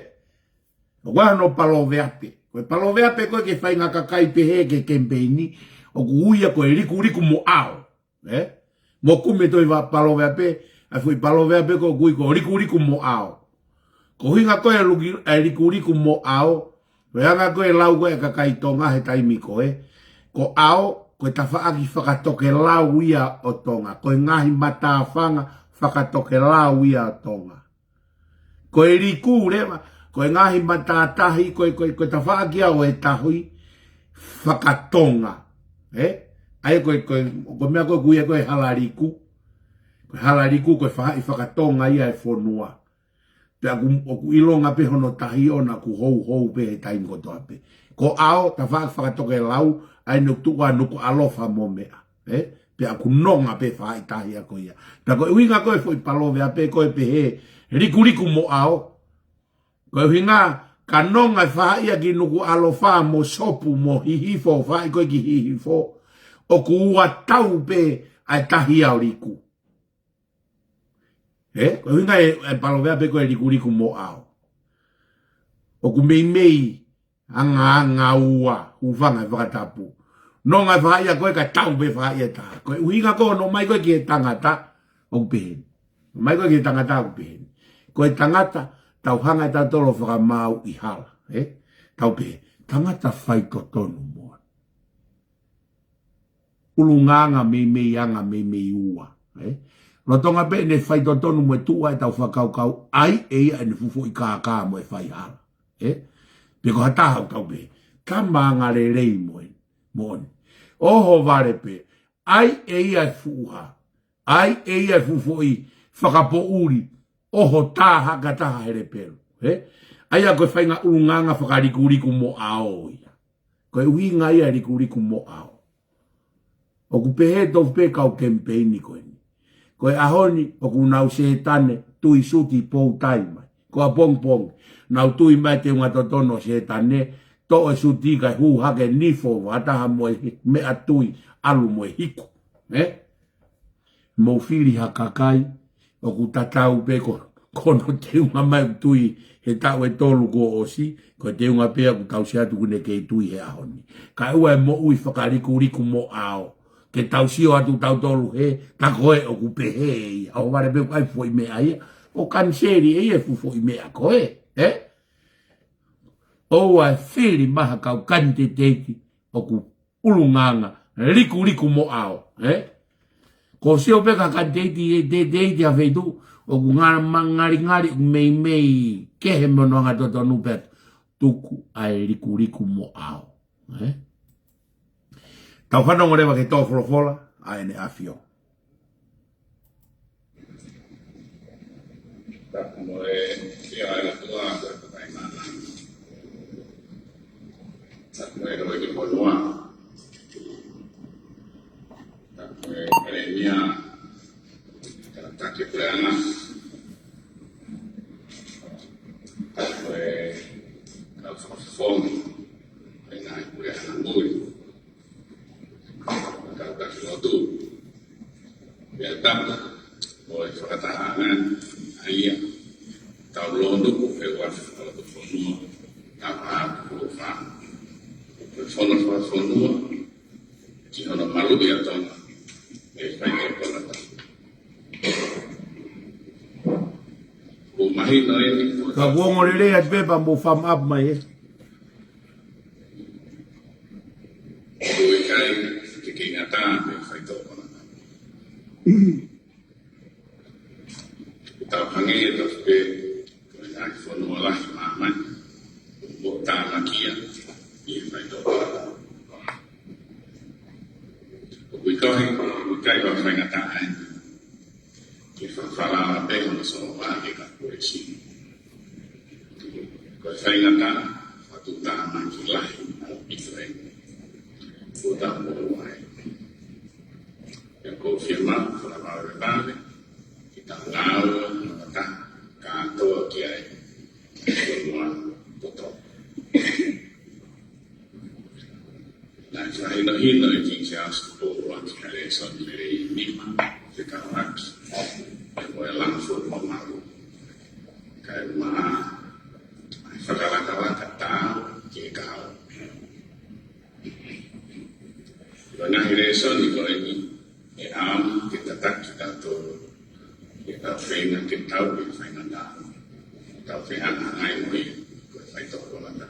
ʻOku ʻi ai hono paloveape. Ko e paloveape ko ē ki he faʻahinga kakai pehē ki he kemipeini, ʻoku ui ia ko e likuliku mo ʻao. Ē? Mou kumi e tohi paloveape, ʻa e foʻi paloveape ko ē ʻoku ui ko e likuliku mo ʻao. Ko e ʻuhinga ko ē ʻa e luki-, ʻa e likuliku mo ʻao, ko e anga ko ē e lau ko ē ʻa e kakai Tonga he taimi ko ē, ko ʻao, ko e tafaʻaki fakatokelau ia ʻo Tonga, ko e ngaahi matāfanga fakatokelau ia ʻo Tonga. Ko e liku leva, ko e ngaahi matātahi, ko e, ko e, ko e tafaʻaki ia ʻo e tahi fakatonga. Ē? ʻA ia ko e, ko e, ko e meʻa ko ē ʻoku ui ko e hala liku. Ko e hala liku, ko e faʻahi fakatonga ia e fonua. Pea ʻoku, ʻoku ʻilonga pē hono tahi ʻona ʻoku houhou pē he taimi kotoa pē. Ko ʻAo, tafaʻaki fakatokelau, ʻa ia naʻe tuʻu ai Nukuʻalofa mo meʻa. Ē? Pea ʻoku nonga pē faʻahi tahi ia ko ia. Pea ko e ʻuhinga ko e foʻi palōveape ko ē pehē, likuliku mo ʻAo. Ko e ʻuhinga, ka nonga e faʻahi ia ki Nukuʻalofa mo Sopu mo Hihifo, faʻahi ko ē ki Hihifo. ʻOku ua tau pē ʻa e tahi ia ʻo liku. Ē, ko e ʻuhinga e, e palōveape ko e likuliku mo ʻAo. ʻOku meimei angaanga ua, hūfanga he fakatapu. Nonga e faʻahi ia ko ē ka tau pē faʻahi ia ʻe taha. Ko e ʻuhinga ko hono ʻomai ko ē ki he tangata, ʻoku pehē ni. ʻOmai ko ē ki he tangata ʻoku pehē ni. Ko e tangata, tau hanga ʻe tautolu ʻo fakamaauʻi hala. Ē? Tau pehē, tangata faitotonu moʻoni. ʻUlungaanga meimei anga meimei ua, ē? Lolotonga pē ʻene faitotonu mo e tuʻu ʻa ʻetau fakakaukau, ʻai ʻe ia ʻene fuʻu foʻi kākā mo e faihala, ē? Pe ko ha taha ʻoku tau pehē, tama angalelei moʻoni, moʻoni. ʻOhovale pē, ʻai ʻe ia e fuʻu hā, ʻai ʻe ia e fuʻu foʻi fakapoʻuli, ʻoho taha ka taha he lepelo, ē? ʻA ia ko e faʻahinga ʻulungaanga fakalikuliku mo ʻAo ia. Ko e ʻuhinga ia e likuliku mo ʻAo. ʻOku pehē tofu pē kau kemipeini ko eni. Ko e ʻaho ni, ʻoku nau Sētane, tui suti pou tai mai. Ko ʻapongipongi, nau tui mai teunga totonu ʻo Sētane, toʻo e suti kae hū hake nifo, fakataha mo e meʻa tui, ʻalu mo e hiku. Ē? Mou fili ha kakai, ʻoku tatau pē ko, ko hono teunga mai ʻoku tui he taʻu ʻe tolu kuo ʻosi, ko e teunga pē ʻoku tau sio atu ʻoku ne kei tui he ʻaho ni. Kae ʻoua e moʻui fakalikuliku mo ʻAo. Ke tau sio atu tautolu he, tā ko ē ʻoku pehē ia. ʻOhovale pē ʻoku ʻai foʻi meʻa ia, ʻo kaniseli ʻe ia e fuʻu foʻi meʻa ko ē, ē? ʻOua e fili mai ha kau kanititeiti ʻoku ʻulungaanga, likuliku mo ʻAo, ē? Ko e sio pē ka kanititeiti, teitei ha feituʻu, ʻoku ngā-, ma-, ngalingali, ʻoku meimei kehe mo hono angatotonu pē, tuku ʻa e likuliku mo ʻAo, ē? Tau fanongo leva ki he tō folofola ʻa ʻEne ʻAfio. Tapu mo e ʻEiki ʻa e ʻOtua, ko e Tamai. Tapu mo e ʻEiki Fonua. Tapu mo e Palēmia. Tangataʻeiki Puleʻanga. Tapu mo e kau fakafofonga ʻo e ngaahi puleʻanga muli. Kau taki lotu. Pea tapu mo e fakatahaʻanga ʻa ia. Tau lotu ko e ua fakalotu fonua. Tau hapu ko fa. Ko e fono fakafonua. Ki hono maluʻi ʻa Tonga. ʻE fai ko kona ta. Ko mahino eni. Ka kuo ongo lelei atu pē pea mou fam up mai ē. Ko e kai, te ke ngata, me fai tō kona. Tau hangē ʻe tapu pē, ko e ngaahi fonua lahi māmani, ʻo tāmakia, ʻi he fai tō kona. ʻOku ʻikai, ʻoku ʻikai ko e faingataʻa eni. Ke fakafalala pē hono solo vā ke ka kuesi. Ko e faingataʻa, fatu tāmaki lahi ʻaupito eni. Ko ta mo ai. Pea ʻoku ou fiemaʻu, fakavavevave, ke tau ngāue, fakataha, kātoa ki ai. Ko mua, toto. Naʻe fakahinohino ʻe King Charles Tupou ʻUluaki ʻa e lēsoni lelei ʻe nima, fekauʻaki mo e langa fonua malu. Kae ʻumaʻā ʻa e fakalakalaka taau ki he kahaʻu. Ko e ngaahi lēsoni ko eni, ʻe ʻaonga ke tataki kitautolu, ke tau feinga ke tau ke faingataʻa, tau fehangahangai mo ia, ko e fai tō kona ta.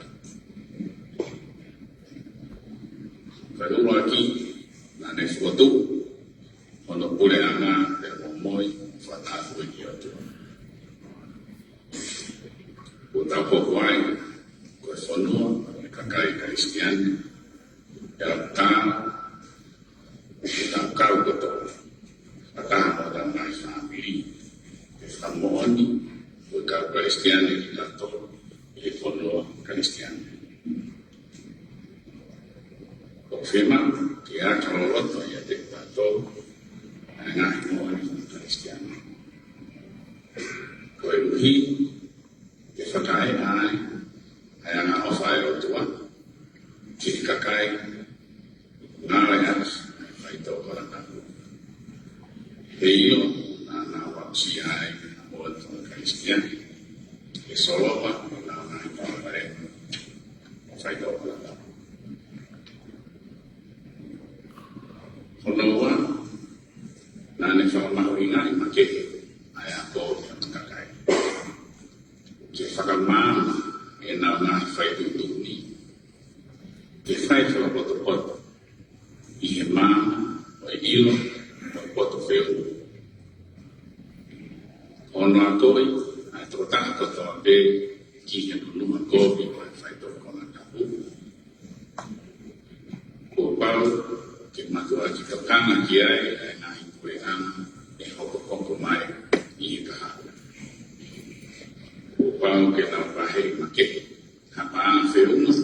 Ko e ʻuluaki, naʻa ne fokotuʻu hono puleʻanga pea mo moi, Fakatapu ki he ʻOtua. Kuo tau hoko ai ko e fonua ʻo e kakai Kalisitiane, ʻi he ʻaho ni, ʻoku tau kau kotoa, fakataha mo hotau ngaahi fāmili, ke fakamoʻoni ko e kau Kalisitiane kitautolu ʻi he fonua Kalisitiane. ʻOku fiemaʻu ke ʻata loloto ʻiate kitautolu ʻa e ngaahi moʻoni Kalisitiane, koeʻuhi ke fakaeʻa ai ʻa e angaʻofa ʻa e ʻOtua ki he kakai naʻe ʻi ai ʻa e faitoʻo konatapu. He ʻilo naʻa nau aʻusia ai ʻa e moʻoni Kalisitiane, ke solova ʻa honau ngaahi palopalema ʻo e faitoʻo konatapu. Hono ua, naʻa ne fakamahuʻingaʻi makehe ʻa e ako ʻo e kakai, ke fakamaama ʻenau ngaahi faituʻutuʻuni, ke fai fakapotopoto ʻi he maama ʻo e ʻilo ʻo e poto feʻunga. Hono akoʻi ʻa e tokotaha kotoa pē ki he nunuʻa kovi ʻo e faitoʻo konatapu. Kuo pau ke mātuʻaki tokanga ki ai ʻa e ngaahi puleʻanga ʻe hokohoko mai ʻi he kahaʻu. Kuo pau ke nau vaheʻi makehe ha paʻanga feʻunga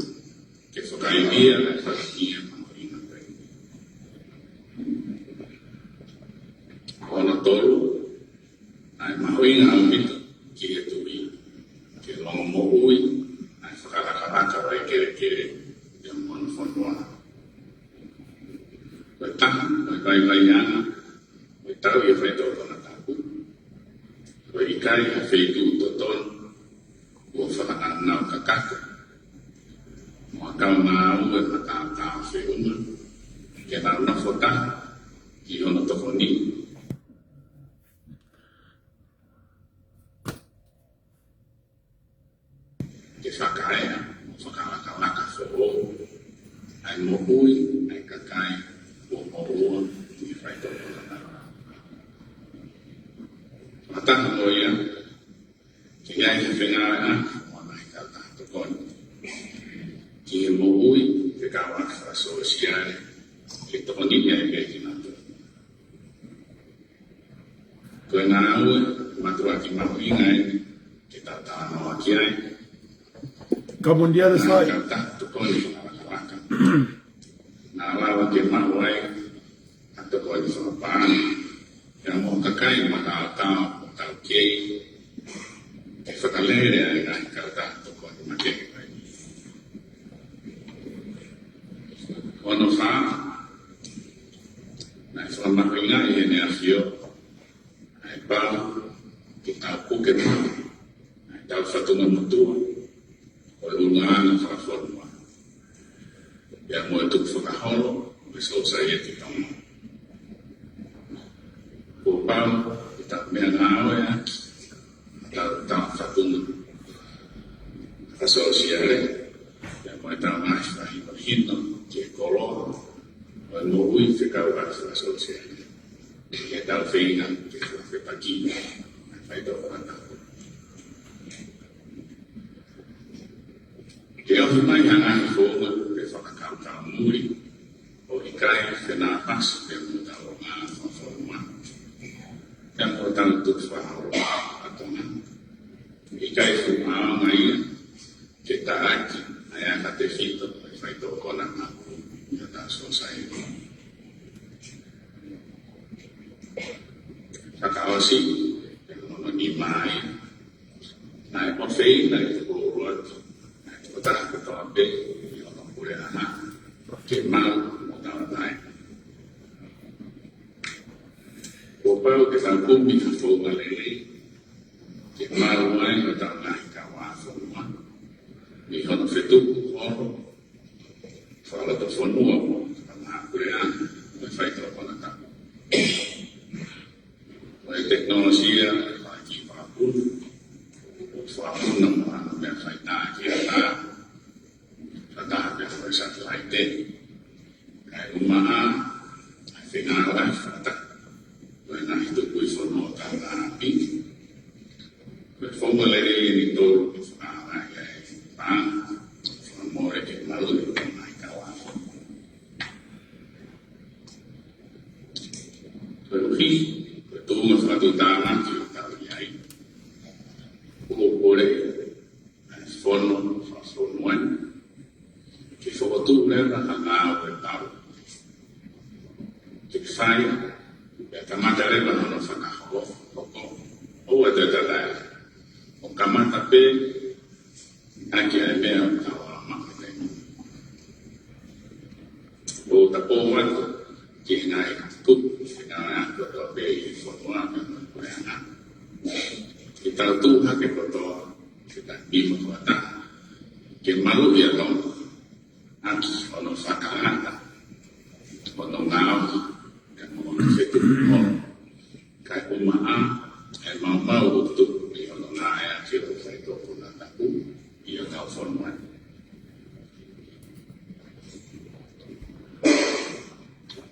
ke fakaivia ʻa e fatongia mahuʻinga ko eni. Hono tolu, ʻa e mahuʻinga ʻaupito ki he tuʻi ke longomoʻui ʻa e fakalakalaka ʻo e kelekele ʻi hono fonua. Ko e taha ʻo e vaivaiʻanga ʻo e tauʻi ʻo e faitoʻo konatapu, ko e ʻikai ha feituʻu totonu kuo fakanaunau kakato mo ha kaungāue mataotao feʻunga ke nau nofo taha ki hono tokoni ke fakaeʻa mo fakalakalaka foʻou ʻa e moʻui ʻa e kakai kuo moʻua ʻi he faitoʻo konatapu. Fakataha mo ia, ke ʻi ai ha fengāueʻaki mo ha ngaahi kautaha tokoni ki he moʻui fekauʻaki fakasōsiale, ke tokoniʻi ai pē kinautolu. Ko e ngāue mātuʻaki mahuʻinga eni ke tau talanoa ki ai. Come on the other side. Kautaha tokoni fakalakalaka naʻa lava ke maʻu ai ʻa e tokoni fakapaʻanga, pea mo e kakai mataotao ʻoku tau kei, ke fakalele ai ʻa e ngaahi kautaha tokoni makehe ko eni. Hono fā, naʻe fakamahuʻingaʻi ʻe Heʻene ʻAfio ʻa e pau ke tau puke mai ʻa e tau fatunga motuʻa ʻo e ʻulungaanga fakafonua, pea mo e tukufakaholo ʻo e sōsaieti Tonga. Kuo pau ke tau meʻangāueʻaki ʻa e tau, tau fatunga fakasōsiale, pea mo e tau ngaahi fakahinohino ki he koloa ʻo e moʻui fekauʻaki fakasōsiale, ke tau feinga ke fakafepaki ʻa e faitoʻo konatapu. Ke ofi mai ha ngaahi founga pe fakakaukau muli ʻoku ʻikai fenāpasi pea mo hotau ʻulungaanga fakafonua, pea mo hotau tukufakaholo ʻa Tonga. ʻIkai fuʻu ʻaonga ia ke taʻaki ʻa e anga tefito ʻo e faitoʻo konatapu ʻi hotau sōsaieti. Fakaʻosi, pea mo hono nima ia, naʻe ʻofeina ʻe he toko ua ʻa e tokotaha kotoa pē ʻi hono puleʻanga ke maʻu mo tauʻatāina. Kuo pau ke tau kumi ha founga lelei ke maʻu ai hotau ngaahi kauʻāfonua, mei hono fetuku holo fakalotofonua mo fakamahapuleʻanga ʻo e faitoʻo konatapu. Ko e tekinolosia, ʻa e fakakiʻi fakapuna, fakapuna mo hano meʻa faitā ki ʻatā, fakataha pea mo e satelaite, kae ʻumaʻā ʻa e fengāueʻaki fakataha mo e ngaahi tukui fonua ʻo e ʻapi. Ko e founga lelei ʻeni ʻoku tolu ke fakahā ai e paʻanga, fakamole ke malu e mai kawa. Koeʻuhi ko e tuʻunga fakatuʻutāmaki ʻoku tau ʻi ai, ʻoku ou kole ʻa e fono fakafonua ni ke fokotuʻu leva ha ngāue pau ke fai, pea kamata leva hono fakahoko. ʻOua te tau lea ʻo kamata pē ʻaki ʻa e meʻa ʻoku tau ala maʻu ai. ʻOku tau pō atu ki he ngaahi kupu, ki he ngaahi ako kotoa pē ʻi he fonua pea mo e puleʻanga, ke tau tuʻu hake kotoa ke ta nima fakataha ke maluʻi ʻa Tonga ʻaki hono fakaʻata, hono ngaohi, pea mo hono fetuʻuʻono, kae ʻumaʻā ʻa e maumau ʻoku tupu ʻi hono ngāueʻaki ʻo e faitoʻo konatapu ʻi hotau fonua ni.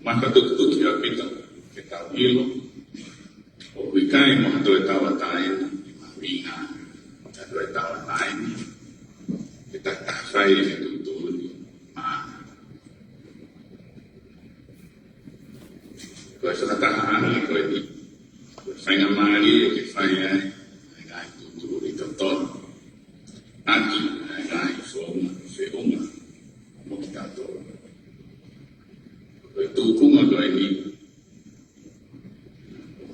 Makatukutuku ʻaupito ke tau ʻilo ʻoku ʻikai mo ha toe tauʻatāina ʻi mahuʻinga ʻa e toe tauʻatāina ke ta fai e tuʻutuʻuni maʻa. Ko e fakatahaʻanga ko eni, ko e faingamālie ke fai ai ʻa e ngaahi tuʻutuʻuni totonu ʻaki ʻa e ngaahi founga feʻunga mo kitautolu. Ko e tuʻunga ko eni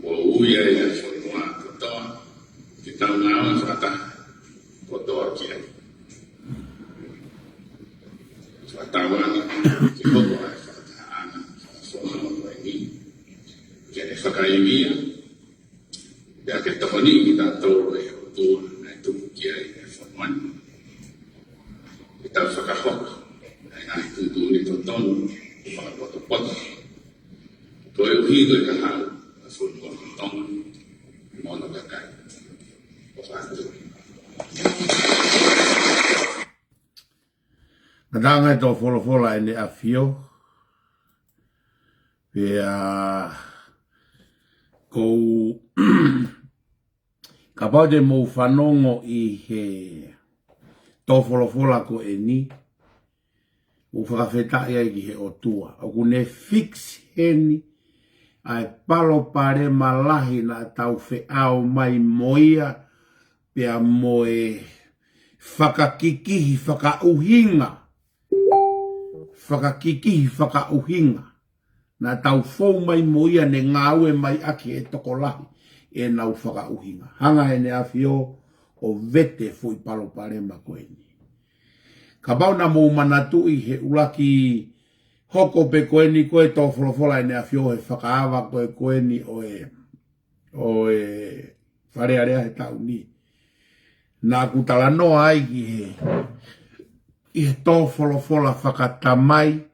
ʻoku ui ai ʻa e fonua kotoa ke tau ngāue fakataha kotoa ki ai. Fakatauange ke hoko ʻa e fakatahaʻanga fakafonua ko eni ke ne fakaivia, pea ke tokoniʻi kitautolu ʻe he ʻOtua naʻe tuku ki ai e fonua ni ke tau fakahoko ʻa e ngaahi tuʻutuʻuni totonu fakapotopoto, koeʻuhi ko e kahaʻu ʻa e fonua ko Tonga mo hono kakai. ʻOfa atu. Ngataʻanga e tō folofola ʻEne ʻAfio. Pea ʻoku ou, kapau te mou fanongo ʻi he tō folofola ko eni, ʻoku ou fakafetaʻi ai ki he ʻOtua. ʻOku ne fix heni ʻa e palopalema lahi naʻa tau feʻao mai mo ia, pea mo e fakakikihi fakaʻuhinga. Fakakikihi fakaʻuhinga naʻa tau fou mai mo ia, ne ngāue mai ʻaki ʻe he tokolahi ʻenau fakaʻuhinga. Hanga ʻe ʻEne ʻAfio ʻo vete foʻi palopalema ko eni. Kapau naʻa mou manatuʻi he ʻuluaki hoko pē ko eni ko e tō folofola ʻEne ʻAfio he fakaava ko ē ko eni ʻo e, ʻo e Fale Alea he taʻu ni, naʻa ku talanoa ai ki he, ʻi he tō folofola fakatamai,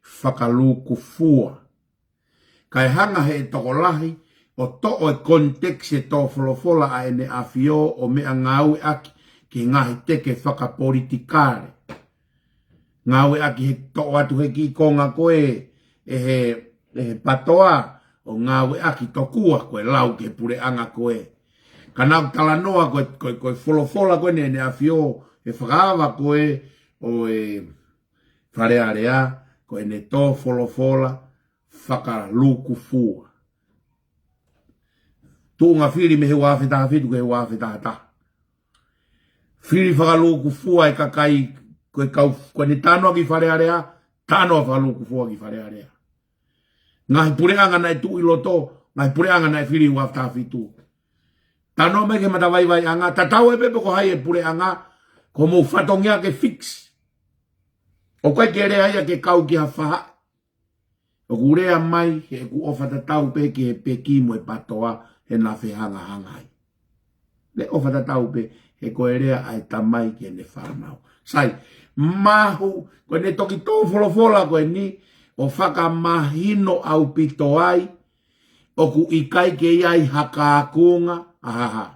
fakalūkufua. Kae hanga ʻe he tokolahi ʻo toʻo e context e tō folofola ʻa ʻEne ʻAfio ʻo meʻangāueʻaki ki he ngaahi teke fakapolitikale. Ngāueʻaki he toʻo atu he kiʻi konga ko ē ʻe he, ʻe he PATOA, ʻo ngāueʻaki tokua ko e lau ki he puleʻanga ko ē. Ka naʻa ku talanoa ko e, ko e, ko e folofola ko eni ʻEne ʻAfio he fakaava ko ē ʻo e Fale Alea, ko ʻene tō folofola fakalūkufua. Tuʻunga fili mei he ua afe taha fitu ki he ua afe taha taha. Fili fakalūkufua e kakai, ko e kau, ko ʻene talanoa ki Fale Alea, talanoa fakalūkufua ki Fale Alea. Ngaahi puleʻanga naʻe tuʻu ʻi loto, ngaahi puleʻanga naʻe fili ua afe taha fitu. Talanoa mai ki he matavaivaiʻanga, tatau ai pē pe ko hai e puleʻanga, ko hoʻomou fatongia ke fix. ʻOku ʻikai ke lea ia ke kau ki ha faʻahi. ʻOku lea mai he ʻoku ʻofa tatau pē ki he peki mo e PATOA he naʻa fehangahangai. Lea ʻofa tatau pē he ko e lea ʻa e tamai ki heʻene fānau. Sai, mahu, ko ʻene toki tō folofola ko eni ʻo fakamahino ʻaupito ai ʻoku ʻikai ke ʻi ai ha kākunga, ʻahaha.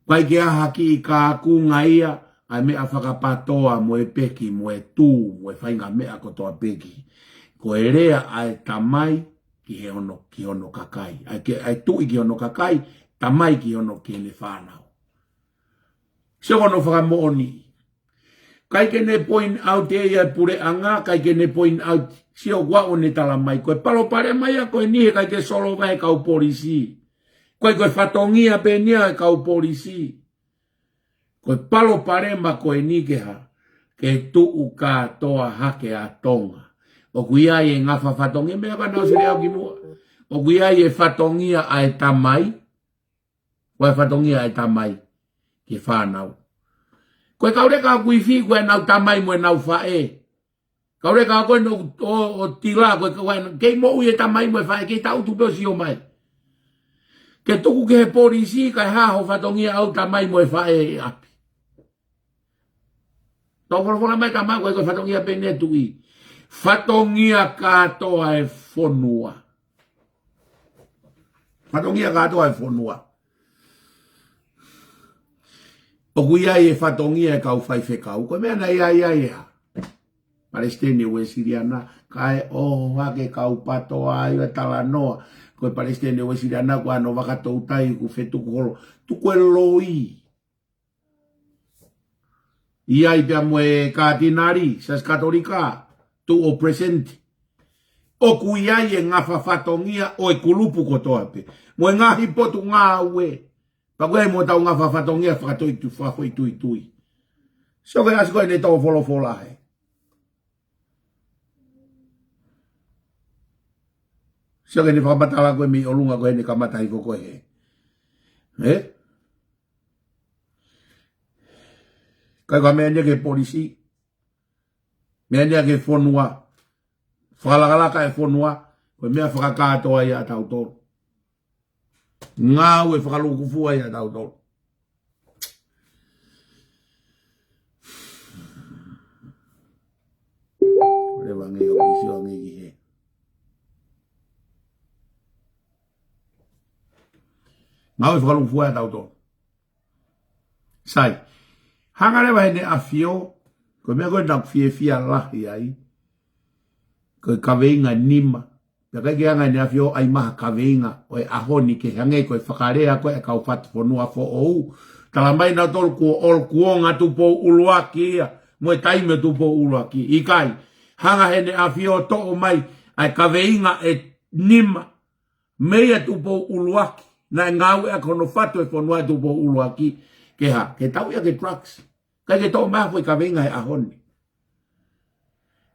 ʻIkai ke ʻi ai ha kiʻi kākunga ia ʻa e meʻa fakapatoa mo e peki, mo e tū, mo e faʻahinga meʻa kotoa pē ki. Ko e lea ʻa e tamai ki he hono, ki hono kakai. ʻA e ke, ʻa e tuʻi ki hono kakai, tamai ki hono, ki heʻene fānau. Sio ko hono fakamoʻoni. ʻIkai ke ne point out ʻe ia e puleʻanga, ʻikai ke ne point out, sio ʻoku ʻaʻu ʻene tala mai. Ko e palopalema ia ko eni he ʻikai ke solova ʻe he kau polisi. Ko e, ko e fatongia pē eni ia ʻa e kau polisi. Ko e palopalema ko eni ke hā, ke tuʻu kātoa hake ʻa Tonga. ʻOku ʻi ai e ngafa fatongia, meʻa ko ē naʻa ku sio ki muʻa. ʻOku ʻi ai e fatongia ʻa e tamai, ko e fatongia ʻa e tamai ki he fānau. Ko e kau leka ʻoku ʻi fē, ko ʻenau tamai mo ʻenau faʻē. Kau leka ko ē ʻo, ʻo, ʻo tila, ko e kau ena, kei moʻui e tamai mo e faʻē, kei tangutu pē ʻo sio mai. Ke tuku ki he polisi, kae hā ho fatongia ʻa e tamai mo e faʻē ʻi ʻapi. Tau folofola mai tamai, ko e, ko e fatongia pē eni e tuʻi. Fatongia kātoa e fonua. Fatongia kātoa e fonua. ʻOku ʻi ai e fatongia e kau faifekau. Ko e meʻa naʻe ʻi ai, ʻi ai e hā. Palesiteni Uēsiliana, kae ʻoho hake kau PATOA ʻi he talanoa. Ko e Palesiteni Uēsiliana, ko hono vakatoutai, ʻoku fetuku holo. Tuku e loi. ʻI ai pea mo e Katinali, Siasi Katolika, tuʻu ʻo present. ʻOku ʻi ai e ngafa fatongia ʻo e kulupu kotoa pē. Mo e ngaahi potungāue. Pea ko e mo ʻetau ngafa fatongia fakatoitu, fakafoʻituitui. Sio ko e ʻasi ko ē ʻene tō folofola he. Sio ko ʻene fakamatala ko ē mei ʻolunga ko ē ʻene kamata hifo ko ē he. Ē? ʻIkai ko ha meʻa eni ia ki he polisi. Meʻa eni ia ki he fonua. Fakalakalaka e fonua. Ko e meʻa fakakātoa ia ʻatautolu. Ngāue fakalūkufua ia ʻatautolu. Ko e leva ange ʻo ʻi sio ange ki he. Ngāue fakalūkufua ia ʻatautolu. Sai. Hanga leva heʻene ʻAfio, ko e meʻa ko ē naʻa ku fiefia lahi ai, ko e kaveinga nima. Pea ʻikai ke hanga heʻene ʻAfio ʻo ʻai mai ha kaveinga ʻo e ʻaho ni ke hangē ko e fakalea ko ē ʻa e kau fatu fonua foʻou. Tala mai nautolu kuo ʻol-, kuonga Tupou ʻUluaki ia, mo e taimi ʻo Tupou ʻUluaki. ʻIkai, hanga heʻene ʻAfio ʻo toʻo mai ʻa e kaveinga ʻe nima. Meia Tupou ʻUluaki, naʻe ngāueʻaki hono fatu e fonua ʻe Tupou ʻUluaki, ke hā, ke tau ia ke drugs. ʻIkai ke toʻo mai ha foʻi kaveinga he ʻaho ni.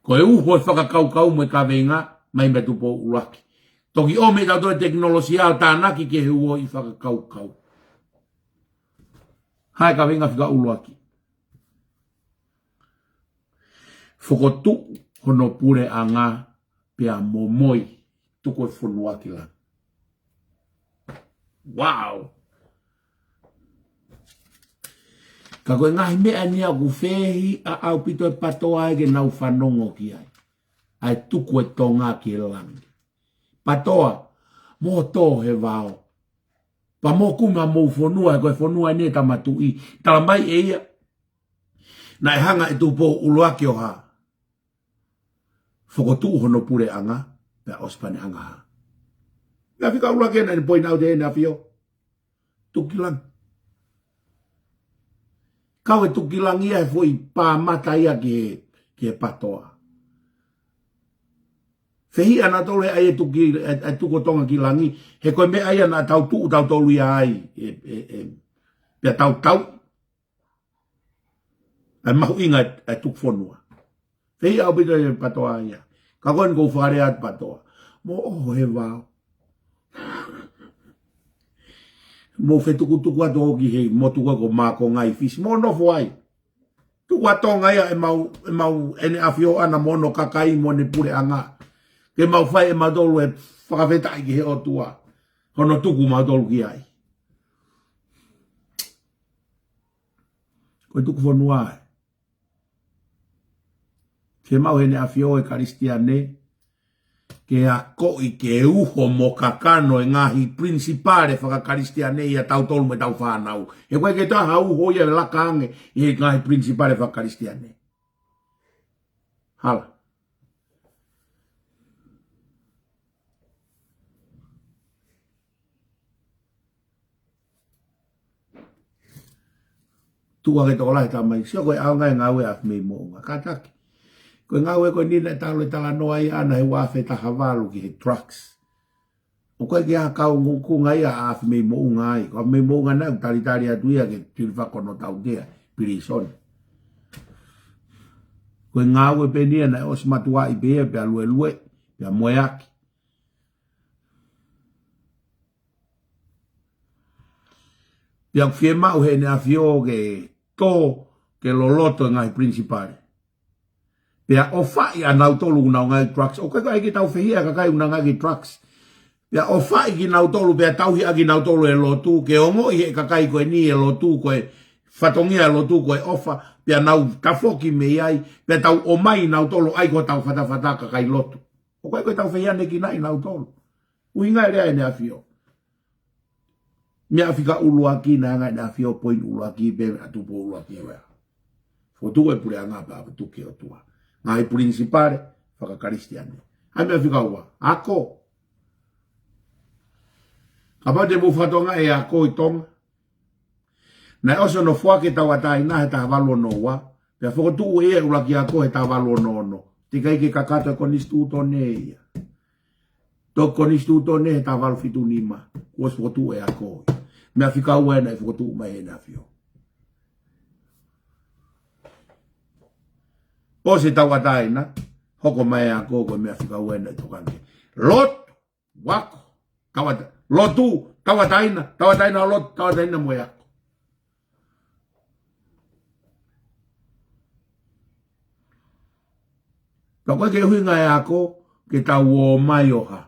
Ko e uho e fakakaukau mo e kaveinga, mai meia Tupou ʻUluaki. Toki ʻomi ʻe tautolu e tekinolosia ʻo tānaki ki he uhoʻi fakakaukau. Hā e kaveinga fika ʻuluaki. Fokotuʻu hono puleʻanga pea momoi, tuku e fonua ki langi. Wow! Ka ko e ngaahi meʻa ni ʻoku fehiʻa ʻaupito e PATOA ke nau fanongo ki ai. ʻA e tuku e Tonga ki langi. PATOA, mou tō he vao. Pea mou kumi homou fonua, he ko e fonua eni e Tama Tuʻi. Tala mai ʻe ia. Naʻe hanga ʻe Tupou ʻUluaki ʻo hā. Fokotuʻu hono puleʻanga, pea ʻosi pea ne hanga hā. Meʻa fika ʻuluaki ena ʻene point out ʻene ʻAfio. Tuku ki langi. Kau e tuku ki langi ia he foʻi pāmata ia ki he, ki he PATOA. Fehiʻa nautolu he ʻai e tuku, e, e tuku ʻo Tonga ki langi, he ko e meʻa ia naʻa tau tuʻu tautolu ia ai, e, e, e, pea tau tau, ʻa e mahuʻinga ʻa e tuku fonua. Fehiʻa ʻaupito e PATOA ia. Ka ko eni ʻoku ou fakalea atu PATOA. Mou ʻoho he vao. Mou fetukutuku atu ʻo ki he motu ko ē ko Mākonga ʻi Fisi. Mou nofo ai. Tuku ʻa Tonga ia ʻemau, ʻemau ʻene ʻAfio ʻana mo hono kakai mo ʻene puleʻanga. Ke mau fai ʻe mautolu e fakafetaʻi ki he ʻOtua. Hono tuku mautolu ki ai. Ko e tuku fonua ē. Ke mau heʻene ʻAfio e Kalisitiane, ke akoʻi ke uho mo kakano e ngaahi principle fakakalisitiane ʻia tautolu mo ʻetau fānau. He ʻoku ʻikai ke toe ha uho ia ʻe laka ange ʻi he ngaahi principle fakakalisitiane. Hala. Tuʻu hake tokolahi, talamai, sio ko e ʻaonga e ngāue ʻa e ʻAfimei Moʻunga. Kātaki. Ko e ngāue ko eni naʻe talu e talanoa ia ʻana he ua afe taha valu ki he drugs. ʻOku ʻikai ke ʻi ai ha kau ngukunga ia ʻa e ʻAfimei Moʻunga ai. Ko e ʻAfimei Moʻunga naʻe ʻoku talitali atu ia ke tilifa ko hono tautea, pilīsone. Ko e ngāue pē eni ia naʻe ʻosi matuaʻi pē ia, pea luelue, pea moeaki. Pea ʻoku fiemaʻu ʻe Heʻene ʻAfio ke tō, ke loloto e ngaahi principal. Pea ʻofaʻi ʻa nautolu ʻoku nau ngāue ki he drugs. ʻOku ʻikai ke tau fehiʻa e kakai ʻoku nau ngāue ki he drugs. Pea ʻofaʻi kinautolu, pea tauhi ʻa kinautolu e lotu, ke ongoʻi ʻe he kakai ko eni e lotu ko e fatongia, e lotu ko e ʻofa, pea nau tafoki mei ai, pea tau ʻomai nautolu ai ko hotau fatafata kakai lotu. ʻOku ʻikai ke tau fehiʻanekinaʻi nautolu. ʻUhinga e lea ʻa Heʻene ʻAfio. Meʻa fika ʻuluaki naʻe ʻange ʻe Heʻene ʻAfio, point ʻuluaki pē meʻa tupu ʻuluaki ʻo e fokotuʻu e puleʻanga pea fokotuʻu ki he ʻOtua. Ngaahi principal fakakalisitiane. ʻA e meʻa fika ua, ako. Kapau te mou fakatokangaʻi e ako ʻi Tonga, naʻe ʻosi hono foaki e tauʻatāina he taha valu ono ua, pea fokotuʻu ia e ʻuluaki ako he taha valu ono ono. Teʻeki ai ke kakato e konisitūtone ia. Toki konisitūtone he taha valu fitu nima, kuo ʻosi fokotuʻu e ako. Meʻa fika ua ē naʻe fokotuʻu mai ʻe Heʻene ʻAfio. ʻOsi e tauʻatāina, hoko mai e ako, ko e meʻa fika ua ē naʻe tokanga ki ai. Lotu, ako, tauʻata-, lotu, tauʻatāina, tauʻatāina, lotu, tauʻatāina mo e ako. Ka ʻoku ʻikai ke ʻuhinga e ako ke tau ō mai ʻo hā.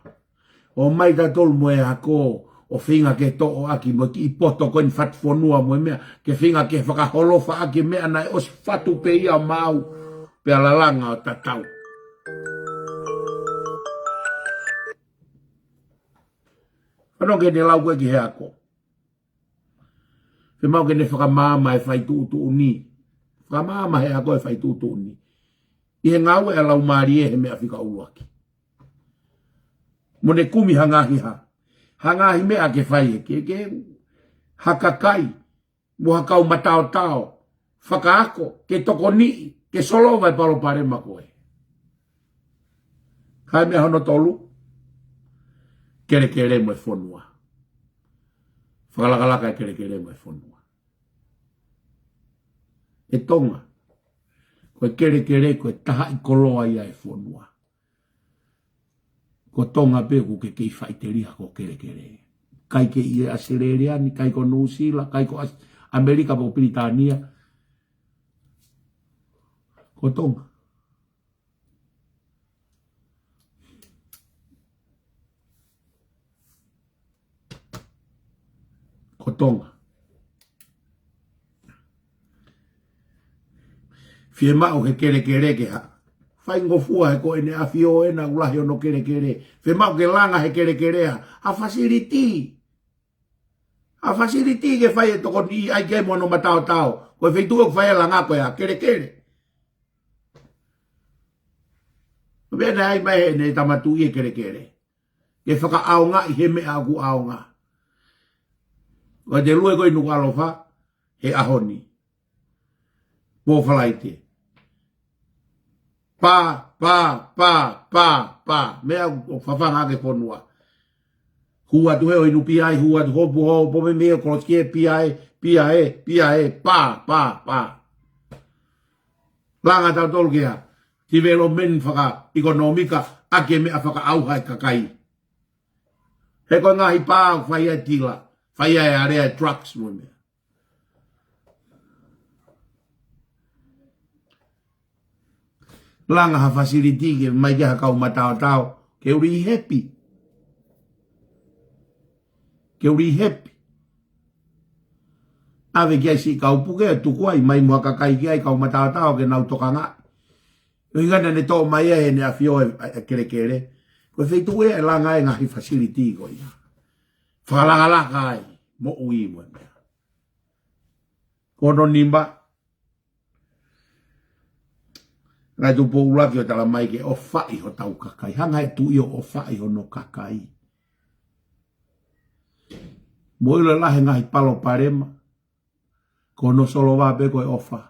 ʻOmai tautolu mo e ako ʻo feinga ke toʻo ʻaki mo e kiʻi poto ko eni fatu fonua mo e meʻa, ke feinga ke fakaholofa ʻaki e meʻa naʻe ʻosi fatu pē ia maʻu, pea lalanga ʻo tatau. Fanongo ki heʻene lau ko ē ki he ako. Fiemaʻu ke ne fakamaama e fai tuʻutuʻuni. Fakamaama he ako e fai tuʻutuʻuni. ʻI he ngāue ʻa e Laumālie he meʻa fika ʻuluaki. Mo ne kumi ha ngaahi hā. Ha ngaahi meʻa ke fai ʻe he, ke, ke, ha kakai, mo ha kau mataotao, fakaako, ke tokoniʻi, ke solova e palopalema ko ē. Ka e meʻa hono tolu, kelekele mo e fonua. Fakalakalaka e kelekele mo e fonua. ʻE Tonga, ko e kelekele ko e tahaʻi koloa ia e fonua. Ko Tonga pē ʻoku ke kei faʻiteliha ko e kelekele. ʻIkai ke ʻi he ʻAositelēlia ni, ʻikai ko Nuʻusila, ʻikai ko ʻAs-, ʻAmelika pe ko Pilitānia. Ko Tonga. Ko Tonga. Fiemaʻu he kelekele ke hā. Faingofua he ko ʻEne ʻAfio ʻena ʻoku lahi hono kelekele. Fiemaʻu ke langa he kelekele ha, ha facility. Ha facility ke fai e tokoniʻi ai ke mo hono mataotao. Ko e feituʻu ʻoku fai e langa ko ē ʻa e kelekele. Pea naʻe ʻai mai ʻe heʻene tama tuʻi e kelekele ke fakaʻaongaʻi he meʻa ʻoku ʻaonga. Ko e te lue ko ē ʻi Nukuʻalofa he ʻaho ni. Pō Falaite. Pā, pā, pā, pā, pā. Meʻa ʻoku fafanga ʻaki e fonua. Hū atu he ʻo inu pia ē, hū atu hopu hopo me me kolosi ke pia ē, pia ē, pia ē, pā, pā, pā. Langa tautolu ke hā. Development fakaʻekonōmika ʻaki e meʻa fakaʻauha e kakai. He ko e ngaahi pā ʻoku fai ai e tila, fai ai e alea e drugs mo e meʻa. Langa ha facility ke mai ke ha kau mataotao, ke uli ʻi hepi. Ke uli ʻi hepi. ʻAve ki ai siʻi kau puke, tuku ai, mai mo ha kakai ki ai kau mataotao ke nau tokanga. ʻUhinga naʻa ne toʻo mai ʻe heʻene ʻAfio e, e kelekele. Ko e feituʻu ia ʻe langa ai e ngaahi facility ko ia. Fakalakalaka ai, moʻui mo e meʻa. Ko hono nima, ngaahi tupu ʻuluaki ʻo talamai ke ʻofaʻi hotau kakai. Hanga ʻe he tuʻi ʻo ʻofaʻi hono kakai. Mou ʻilo e lahi e ngaahi palopalema. Ko hono solova pē ko e ʻofa.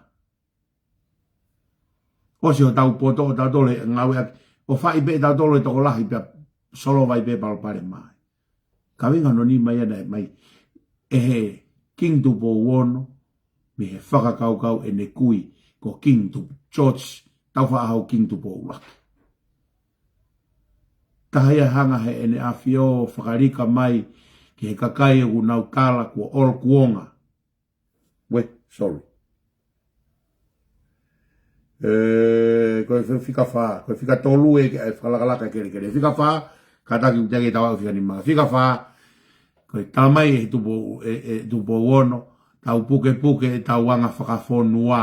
ʻOsi hotau poto ʻo tautolu he ngāueʻaki, ʻofaʻi pē tautolu he tokolahi pea solova ai pē palopalema. Ka vinga no ni mai ana mai ʻe he King Tupou Ono, mei he fakakaukau ʻene kui ko King Tu-, George, tau faʻahau King Tupou ʻUluaki. Taha ia hanga he ʻEne ʻAfio fakalika mai ki he kakai ʻoku nau tala kuo ol kuonga. Uē, sorry. ʻE, ko e fi-, fika fā, ko e fika tolu ē, ʻe fakalakalaka kelekele. Fika fā, kātaki ʻoku teʻeki ke tau aʻu fika nima. Fika fā, ko e tala mai ʻe Tupou, ʻe, ʻe Tupou Ono, tau pukepuke ʻetau anga fakafonua.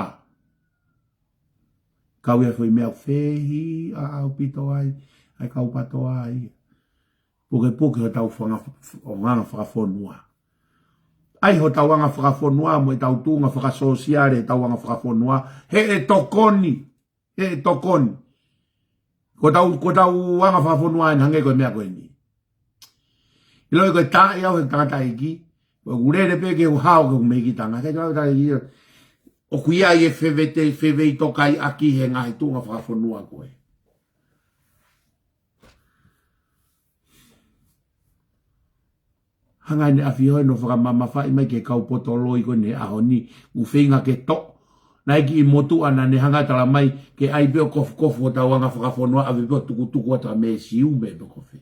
Kau ia foʻi meʻa fehiʻa ʻaupito ai, ʻa e kau PATOA ia. Pukepuke hotau fanga-, anga fakafonua. ʻAi hotau anga fakafonua mo ʻetau tuʻunga fakasōsiale ʻetau anga fakafonua. He ʻe tokoni, he ʻe tokoni. Ko ʻetau, ko ʻetau anga fakafonua ʻe hangē ko e meʻa ko eni. ʻIlo ē ko e taʻe au he tangataʻeiki, ʻoku lele pē ke u hao ke u meikitanga, ke tau taʻeiki, ʻoku ʻi ai e fevete, feveitokaiʻaki he ngaahi tuʻunga fakafonua ko ē. Hanga ʻEne ʻAfio ʻo fakamamafaʻi mai ki he kau poto loi ko eni he ʻaho ni, ʻoku feinga ke toʻo. Naʻe kiʻi motuʻa naʻa ne hanga tala mai ke ʻai pē ʻo kofukofu hotau anga fakafonua ʻave pē ʻo tukutuku atu ʻa Mesiu mo e pē kofe.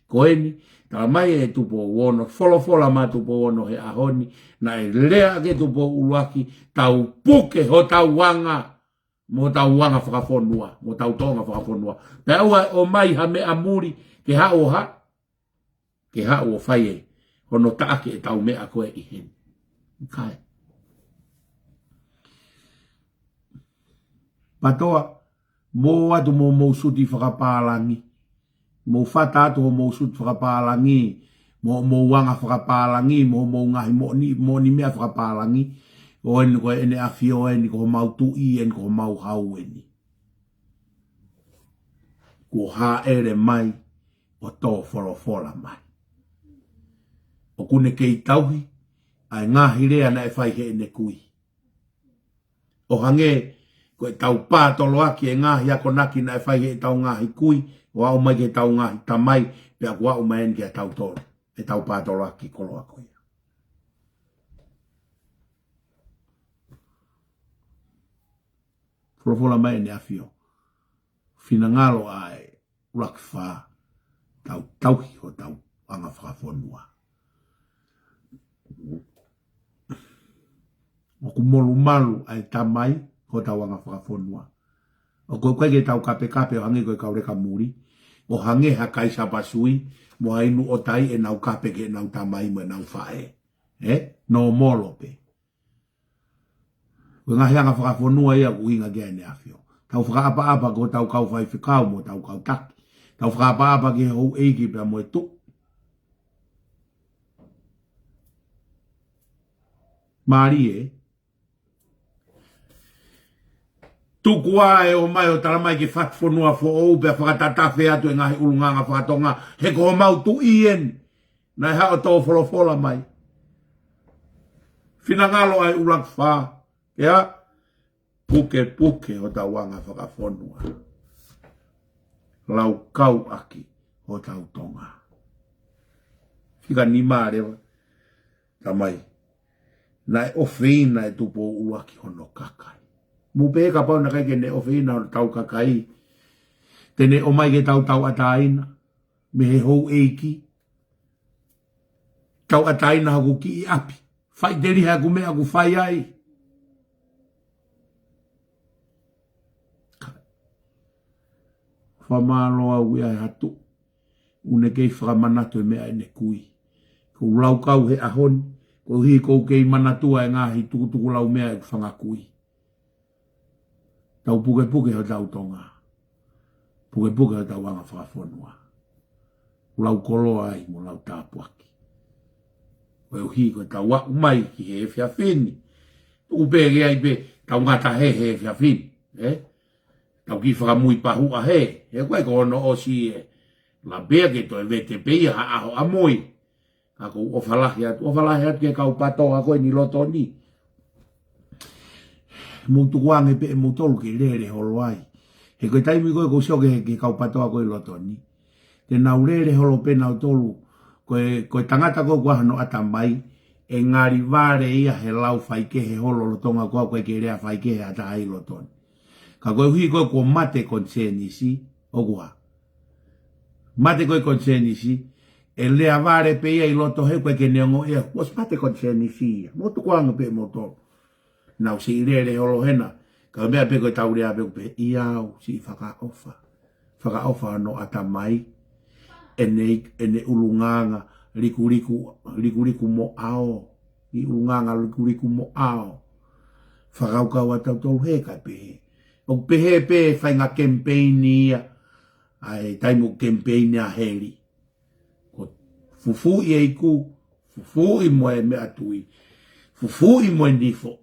Ko eni, tala mai ʻe Tupou Ono, folofola mai Tupou Ono he ʻaho ni, naʻe lea ʻaki ʻe Tupou ʻUluaki, tau puke hotau anga, mo hotau anga fakafonua, mo hotau tōʻonga fakafonua. Pea ʻoua ʻe ʻomai ha meʻa muli, ke haʻu ʻo ha, ke haʻu ʻo fai ē, hono taʻaki ʻetau meʻa ko ē ʻi heni. Kae. PATOA, mou ō atu mo hoʻomou suti fakapālangi. Mou fata atu hoʻomou suti fakapālangi, mo hoʻomou anga fakapālangi, mo hoʻomou ngaahi moʻoni, moʻoni meʻa fakapālangi. ʻO eni ko ʻEne ʻAfio eni, ko homau tuʻi eni, ko homau hau eni. Kuo hāʻele mai, ʻo tō folofola mai. ʻOku ne kei tauhi ʻa e ngaahi lea naʻe fai heʻene kui. ʻO hangē ko ʻetau pātoloaki e ngaahi akonaki naʻe fai heʻetau ngaahi kui, ʻo aʻu mai ki heʻetau ngaahi tamai, pea kuo aʻu mai eni kia tautolu ʻetau pātoloaki koloa ko ia. Folofola mai ʻEne ʻAfio. Finangalo ʻa e ʻUluaki Fā, tau tauhi hotau anga fakafonua. ʻOku molumalu ʻa e tamai hotau anga fakafonua. ʻOku ʻikai ke tau kapekape ʻo hangē ko e kau leka muli, ʻo hangē ha kai sapasui, mo ha inu ʻotai ʻenau kape ki heʻenau tamai mo ʻenau faʻē. Ē? Nōmolo pē. Ko e ngaahi anga fakafonua ia ʻoku ʻuhinga ki ai ʻEne ʻAfio. Tau fakaʻapaʻapa ko hotau kau faifekau mo hotau kau taki. Tau fakaʻapaʻapa ki he houʻeiki pea mo e tuʻi. Mālie, tuku ā e ō mai ʻo tala mai ke fatu fonua foʻou pea fakatatafe atu e ngaahi ʻulungaanga faka-Tonga, he ko homau tuʻi eni. Naʻe haʻu ʻo tō folofola mai. Finangalo ʻa e ʻUluaki Fā, ʻia, pukepuke hotau anga fakafonua. Laukau ʻaki hotau Tonga. Fika nima leva, tamai. Naʻe ʻofeina ʻe Tupou ʻUluaki hono kakai. Mou pehē kapau naʻe ʻikai ke ne ʻofeina hotau kakai, te ne ʻomai ke tau tauʻatāina mei he houʻeiki. Tauʻatāina hoku kiʻi ʻapi. Faʻiteliha ʻeku meʻa ʻoku fai ai. Fakamālō au ia he hatu. ʻOku ne kei fakamanatu e meʻa ʻene kui. Ko u laukau he ʻaho ni, koeʻuhi ʻoku ou kei manatua e ngaahi tukutuku laumea ʻeku fanga kui. Tau pukepuke hotau Tonga. Pukepuke hotau anga fakafonua. Lau koloa ai mo lau tāpuaki. Koeʻuhi ko ʻetau aʻu mai ki he efiafi ni. Tuku pē ke ʻi ai pē, tau ngata he, he efiafi ni. Ē? Tau kiʻi fakamui pahuʻa he. He ko e ko hono ʻosi ē. Lava pē ke toe vete pē ia ha ʻaho ʻamui. Ka ʻoku ou ʻofa lahi atu, ʻofa lahi atu ki he kau PATOA ko eni loto ni. Mou tukuange pē ʻe moutolu ke lele holo ai. He ko e taimi ko ē ʻoku ou sio ki he, ki he kau PTOA ko ē ʻi loto ni, te nau lele holo pē nautolu. Ko e, ko e tangata ko ē kuo ʻosi ʻatamai, ʻe ngali vale ia he lau faikehe holo lolotonga ko ē ʻoku ʻikai ke lea faikehe ʻa ha taha ʻi loto ni. Ka koeʻuhi ko ē kuo mate konisēnisi, ʻoku ʻa. Mate ko ē konisēnisi, ʻe lea vale pē ia ʻi loto he ʻoku ʻikai ke ne ongoʻi ia, kuo ʻosi mate konisēnisi ia. Mou tukuange pē ʻe moutolu. Nau siʻi lele holo hena, ka ko e meʻa pē ko ʻetau lea pē ʻoku pehē, ʻIo, siʻi fakaʻofa. Fakaʻofa hono ʻatamai, ʻene, ʻene ʻulungaanga, likuriku, likuriku mo ʻao, ʻi ʻulungaanga likuriku mo ʻao. Fakakaukau ʻa tautolu he ʻikai pehē. ʻOku pehē pē faʻahinga kemipeini ia, ʻa e taimi ʻoku kemipeini ʻa heli. Ko e fufuuʻi e iku, fufuuʻi mo e meʻatui, fufuuʻi mo e nifo.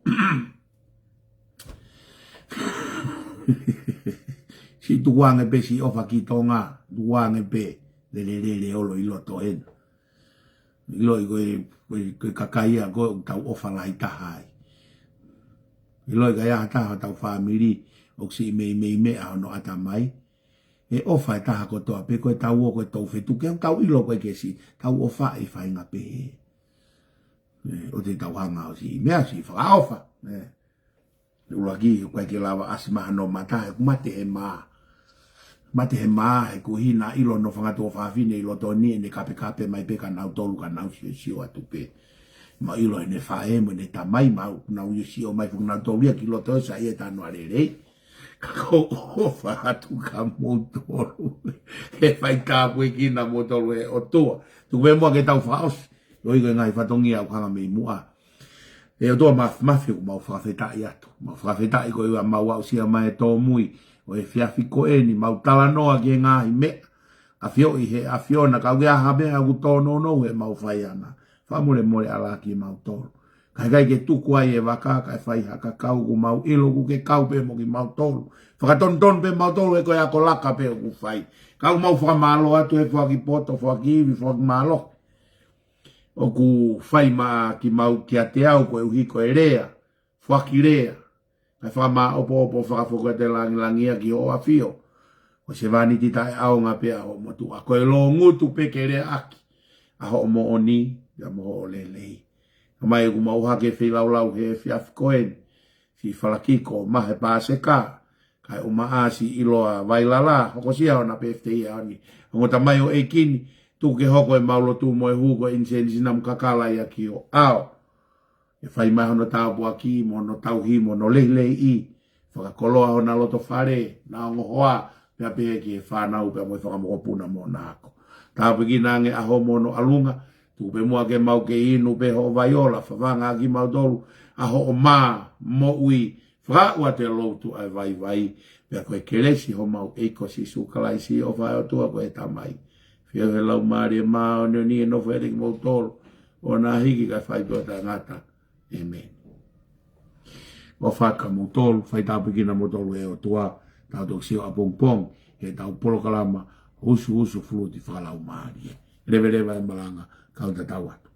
Siʻi tukuange pē siʻi ʻofa ki Tonga, tukuange pē, lele lele holo ʻi loto hena. ʻIloʻi ko e, ko e, ko e kakai ia ko ē ʻoku tau ʻofa lahi taha ai. ʻIloʻi ka ʻi ai ha taha ʻi hotau fāmili ʻoku siʻi meimei meʻa hono ʻatamai. ʻE ʻofa e taha kotoa pē, ko ʻetau ō ko ʻetau fetuku, ʻoku tau ʻilo ko ē ke siʻi, tau ʻofa ʻi faʻahinga pehē. ʻE, ʻoua te tau hanga ʻo siʻi meʻa, siʻi fakaʻofa. ʻE. ʻUluaki, ʻoku ʻikai ke lava ʻasi mai hano mata, he ʻoku mate he mā. Mate he mā, he ʻoku hina ʻilo hono fanga tuofāfine ʻi loto ni, ʻene kapekape mai pē kia nautolu ka nau siosio atu pē. Mau ʻilo ʻene faʻē mo ʻene tamai, mau, nau ʻio sio mai foki nautolu ia ki loto ʻo saiʻia ʻetau ʻalu lelei. Ka ʻoku ou ʻofa atu kia moutolu. Ke fai tāpuekina moutolu ʻe ʻOtua. Tuku pē muʻa ke tau fakaʻosi. ʻIo, ʻi he ngaahi fatongia ʻoku hanga mei muʻa. ʻE ʻOtua Māfimafi, ʻoku mau fakafetaʻi atu. Mau fakafetaʻi ko e ʻuhinga ʻemau aʻusia mai e tōmui ʻo e efiafi ko eni, mau talanoa ki he ngaahi meʻa ʻafioʻi ʻe he ʻAfiona, ka ʻoku ʻi ai ha meʻa ʻoku tōnounou heʻemau fai ʻana. Fakamolemole ʻalā kimautolu. Ka ʻikai ke tuku ai e vaka, kae fai ha kakau, ʻoku mau ʻilo ʻoku ke kau pē mo kimautolu. Fakatonutonu pē mautolu he ko e ako laka pē ʻoku fai. Ka ʻoku mau fakamālō atu he foaki poto, foaki ivi, foaki mālohi ʻoku fai maʻa kimautolu kiate au koeʻuhi ko e lea, foaki lea. Kae fakamāʻopoʻopo fakafoki atu e langilangi ia ki hoʻo ʻafio. Ko e sevāniti taʻeʻaonga pē ʻa hoʻo motuʻa. Ko e loungutu pē ke leaʻaki ʻa hoʻo moʻoni, pea mo hoʻo lelei. Ka mai ʻoku mau ʻohake feilaulau he efiafi ko eni. Siʻi Falakiko, mahe Pāseka, kae ʻumaʻā siʻi ʻIloa Vailala, hokosia hona pēfitei he ʻaho ni. Ongo Tamai ʻo e ʻEiki ni, tuku ke hoko ʻemau lotu mo e hū ko e ʻinisēnisi namu kakala ia ki ho ʻao. ʻE fai mai hono tāpuaki, mo hono tauhi, mo hono leleiʻi. Fakakoloa hona loto fale, na ongo hoa, pea pehē ki he fānau, pea mo e fanga mokopuna mo hona ako. Tāpuekina ange ʻa hoʻo moʻunga ʻalunga, tuku pē muʻa ke mau kei inu pē hoʻo vai ola, fafanga kimautolu ʻa hoʻo mā moʻui, fakaʻau atu e lotu ʻa e vaivai, pea ko e kelesi ʻa homau ʻEiki ko Sīsū Kalaisi, ʻofa ʻa e ʻOtua ko e Tamai, feohi ʻa e Laumālie Māʻoniʻoni ʻe nofo ʻiate kimoutolu, ʻo na hiki kae fai pē ʻo taʻengata. ʻĒmeni. ʻOfa kia moutolu, fai tāpuekina moutolu ʻe he ʻOtua, tau toki sio ʻapongipongi, heʻetau polokalama, husuhusu fuluti fakalaumālie. Leveleva e malanga, kau tatau atu.